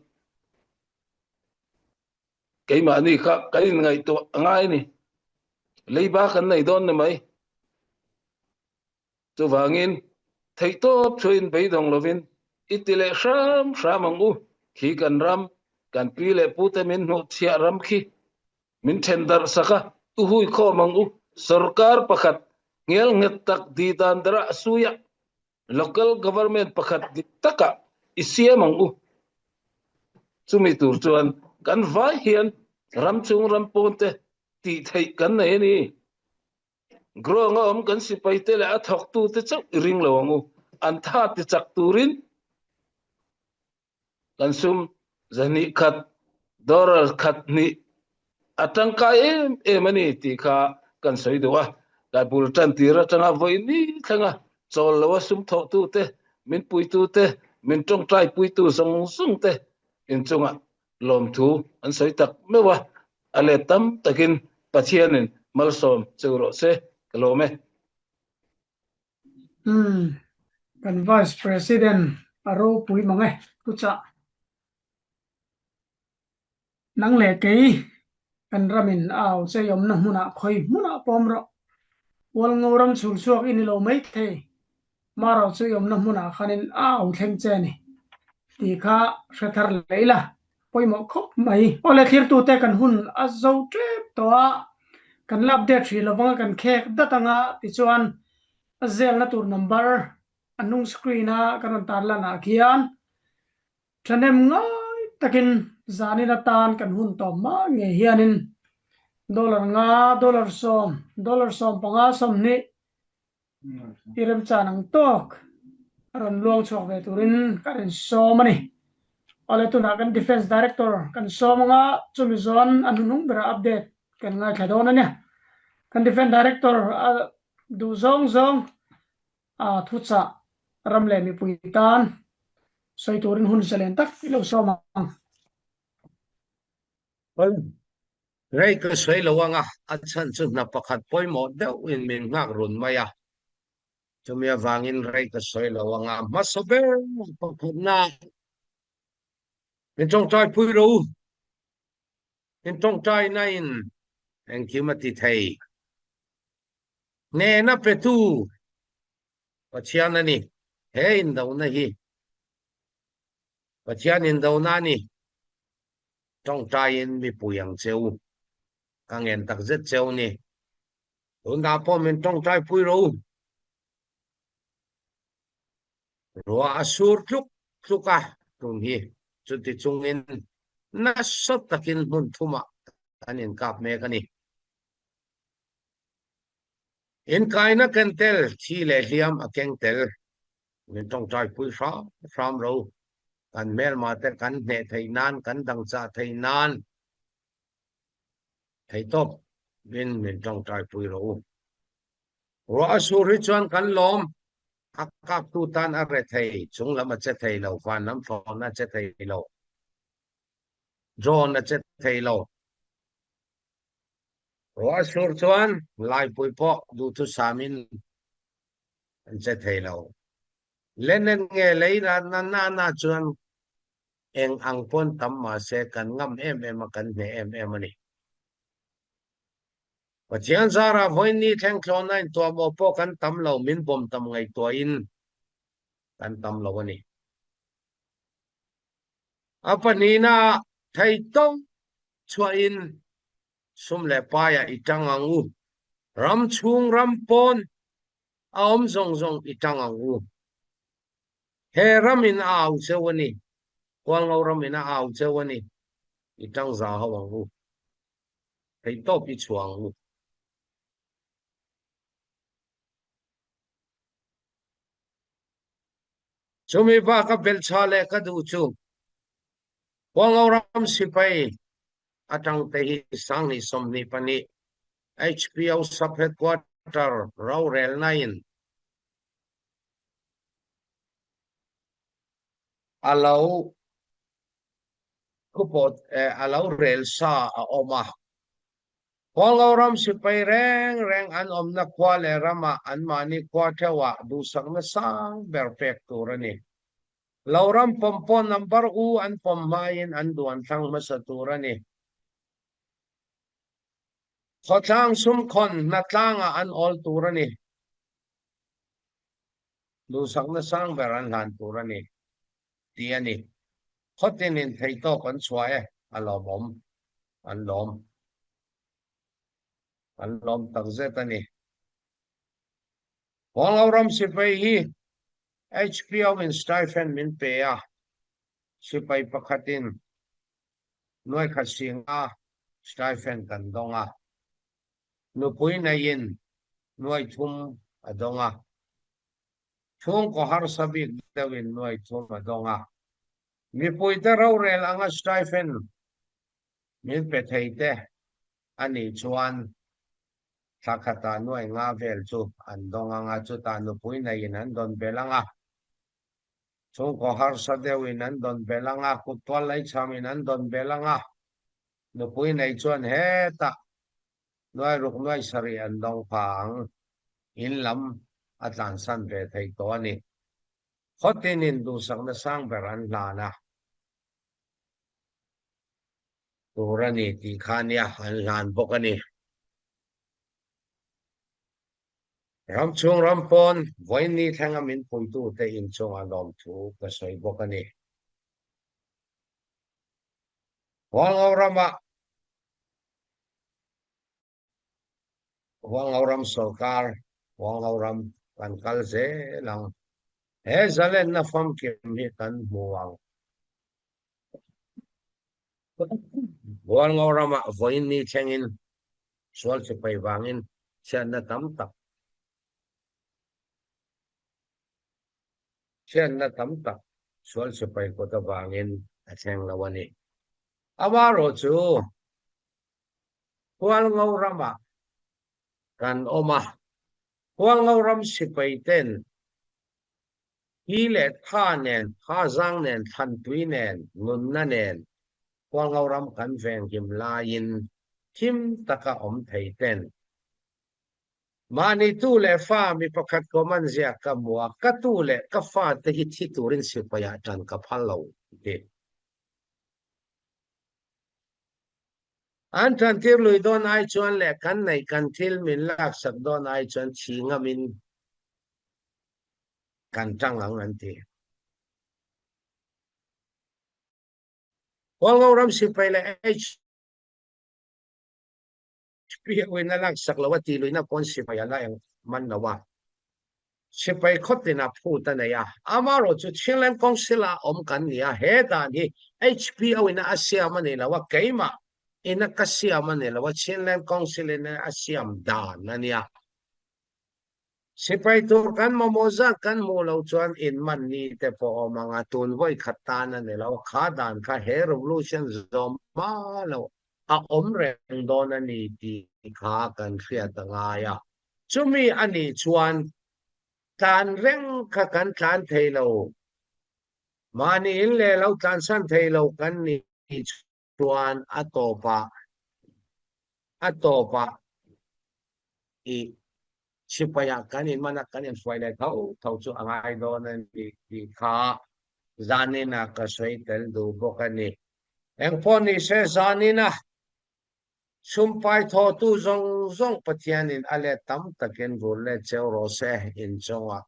keimahni kha kan inngaihtuah a ngai a ni. Leiba kan nei dawn ni mai. Chuvangin theihtawp chuain beidawng lovin i ti leh hram hram ang u. Khi kan ram, kan pi leh pute min hnuhchhiah ram khi min then darh sak a, u hui khawm ang u. Sorkar pakhat ngel nghet tak di dan darah a sui a, Local government pakhat dik takah i siam ang u. Chumi tur chuan kan vai hian ram chung ram pawn te tih theih kan nei a ni. Ground a awm kan sipai te leh a thawktu te chauh i ring lo ang u. An tha ti chak turin Kan sum zahnih khat, dollar khat hnih a tangkai em em a ni tih kha kan sawi duh a. Kaipul tan tir atanga vawi ni thlenga chawl loa sum thawhtute, min puitute, min tawngtai puitu zawng zawng te inchungah lawmthu an sawi tak meuh a. A let tam takin Pathianin malsawm cheu rawh se, ka lawm e. Umm, kan Vice President a ropui mang e, thuchah. Nang leh kei, kan ramin a au chei awmna hmunah khawi hmunah pawm rawh. Hualngo ram chhul chhuak i ni lo mai thei. Marau chu i awmna hmunah khanin a au thleng che a ni tih kha hre thar leh ila. Pawimawh khawp mai. Awle thlirtute kan hun a zo tep tawh a, kan la update hrih lo vang a kan khek dat anga tichuan a zelna tur number a hnung screen a kan rawn tar lan ah khian thahnem ngai takin zanin atan kan hun tawp hma ngei hianin dollar nga, dollar 10, dollar 15, 20 I remchan ang tawk a rawn luang chhuak ve turin ka rawn sawm a ni. Awle tunah kan Defence Director kan sawm anga chumi zawn a hnuhnung berah update kan ngaithla dawn a nia. Kan Defence Director a duh zawng zawng a thuchah ram leh mipui tan sawi turin hun zalen tak i lo sawm ang. Rei ka sawi lo anga, a chhan chu hna pakhat pawimawh deuhin min nghak run mai a. Chumi avangin rei ka sawi lo anga, hmasa ber pakhatna min tawngtai pui ro u. Min tawngtai na in engkim a ti thei. Hnehna petu Pathian a ni. He indona hi Pathian indona a ni. Tawngtaiin mipui ang che u. Ka ngen tak zet che u ni. Tunah pawh min tawngtai pui ro u. Ruah a sur tluk tluk a tun hi. Chuti chungin nasa takin hmun thumah kan inkap mek a ni. Inkaina ken tel, thi leh hliam a keng tel. Min tawngtai pui hram hram ro. Kan hmelma te kan hneh theih nan, kan dangchah theih nan theihtawp in min tawngtai pui rawh u. Ruah a sur hi chuan kan lawm, a kaptu tan a re thei, chung lam a che thei lo, van lam thlawhna a che thei lo, drone a che thei lo. Ruah a sur chuan laipui pawh duhthusamin an che thei lo. Lenin nge lei na na na chuan eng ang pawn tam mah se kan ngam em em a, kan hneh em em a ni. Pathian zarah vawiin ni thleng thlawhna intuahmawh pawh kan tam lo, min bawm tam ngaihtuahin kan tam lo a ni. A pahnihna theihtawp chhuahin sum leh paiah i tang ang u. Ram chhung ram pawn a awm zawng zawng i tang ang u. He ram in a au cheu a ni. Hualngo ram in a au cheu a ni. I tang za ho ang u. Theihtawp i chhuah ang u. Chumi bak a belhchhah leh ka duh chu Hualngo ram sipai atang te hi 2022 HPO Sub-Headquarter rorelna in a lo thupawh a lo rel sa a awm a. Hualngo ram sipai reng reng an awmna khua leh ramah anmahni khua theuhah duhsakna sang ber pek tur a ni. Lo ram pawm pawh number u an pawm hmain an duan thlang hmasa tur a ni. Khawtlang sumkhawn hnatlangah an awl tur a ni. Duhsakna sang ber an hlan tur a ni tih a ni. Khawtinin theihtawp an chhuah e, a lawmawm. An lawm. An lawm takzet a ni. Huanglo ram sipai hi HPO in stipend min pe a, sipai pakhatin nuaikhat singa stipend kan dawng a, nupui neiin nuaithum a dawng a, chhungkaw harsa bik deuhin nuaithum a dawng a, mipuite rorel anga stipend min pe thei te a nih chuan Thla khatah nuai nga vel chu an dawng ang a, chutah nupui neiin an dawn belh ang a, chhungkaw harsa deuhin an dawn belh ang a, kut tual leichhamin an dawn belh ang a, nupui nei chuan hetah nuai ruk nuai sarih an dawng pha ang, in lam a tlansan ve thei tawh a ni. Khawtinin duhsakna sang ber an hlan a. Tur a ni tih kha nia an hlan bawk a ni. Ram chhung ram pawn vawiin thlenga min puitute inchungah lawmthu ka sawi bawk a ni. Hualngo ramah Hualngo ram sorkar Hualngo ram kan kal zel ang. He zalenna famkim hi kan hmu ang. Hualngo ramah vawiin ni thlengin sual sipai vangin chhiatna tam tak chhiatna tam tak sual sipai kut avangin a thleng lo a ni. Amaherawhchu Hualngo ramah kan awm a, Hualngo ram sipai ten Hi leh tha nen, tha zang nen, thlantui nen, nunna nen Hualngo ram kan venghim laiin thim taka awm thei ten mahni tu leh fa mi pakhat command ziak ka hmu a, ka tu leh ka fa te hi thi turin sipaiah tan ka phal lo ti. An tantir lui dawn ai chuan leh kan neih kan thil min laksak dawn ai chuan thi ngamin kan tang ang an ti. Hualngo ram sipai leh HPO in a laksak lo a ti luihna pawn sipai a la eng man lo a. Sipai khawtin a phut a nei a. Amaherawhchu Chinland Council ah awm kan ni a, he dan hi HPO in a siam a ni lo a, keimah in a ka siam a ni lo a, Chinland Council in a siam dan a nia. Sipai tur kan mamawh zat kan hmuh loh chuan inman ni te pawh awm ang a, tun vawi khat tan a ni lo. Kha dan kha he revolution zawm hma loh a awm reng dawn a ni tih kha kan hriat a ngai a. Chumi a nih chuan tlan reng kha kan tlan thei lo. Mahni in leh lo tlansan thei lo kan nih chuan a tawpah a tawpah i sipaiah kan inman a, kan inhruai leh tho tho chu a ngai dawn a ni tih kha zaninah ka sawi tel duh bawk a ni. Engpawh ni se zanina sumpai thawhtu zawng zawng Pathianin a let tam takin rul leh cheu rawh se inchungah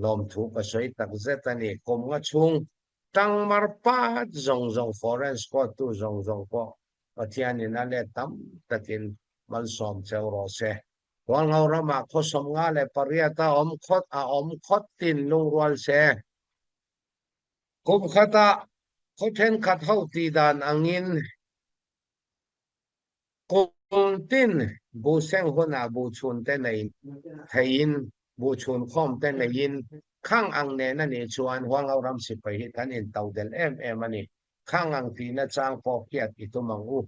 Lawmthu ka sawi tak zet a ni. Kum nga chhung tangmar pat zawng zawng foreign squad tu zawng zawng pawh Pathianin a let tam takin malsawm cheu rawh se. Hualngo ramah khaw 58 a awm khawt a awm khawt tin lungrual se. Kum khatah khaw thenkhat ho tih dan angin kum tin buh seng hunah buh chhun te nei theiin buh chhun khawm te neiin khang ang nen a nih chuan Hualngo ram sipai hi kan intodelh em em a ni. Khang ang tihna chang pawh hriat i tum ang u.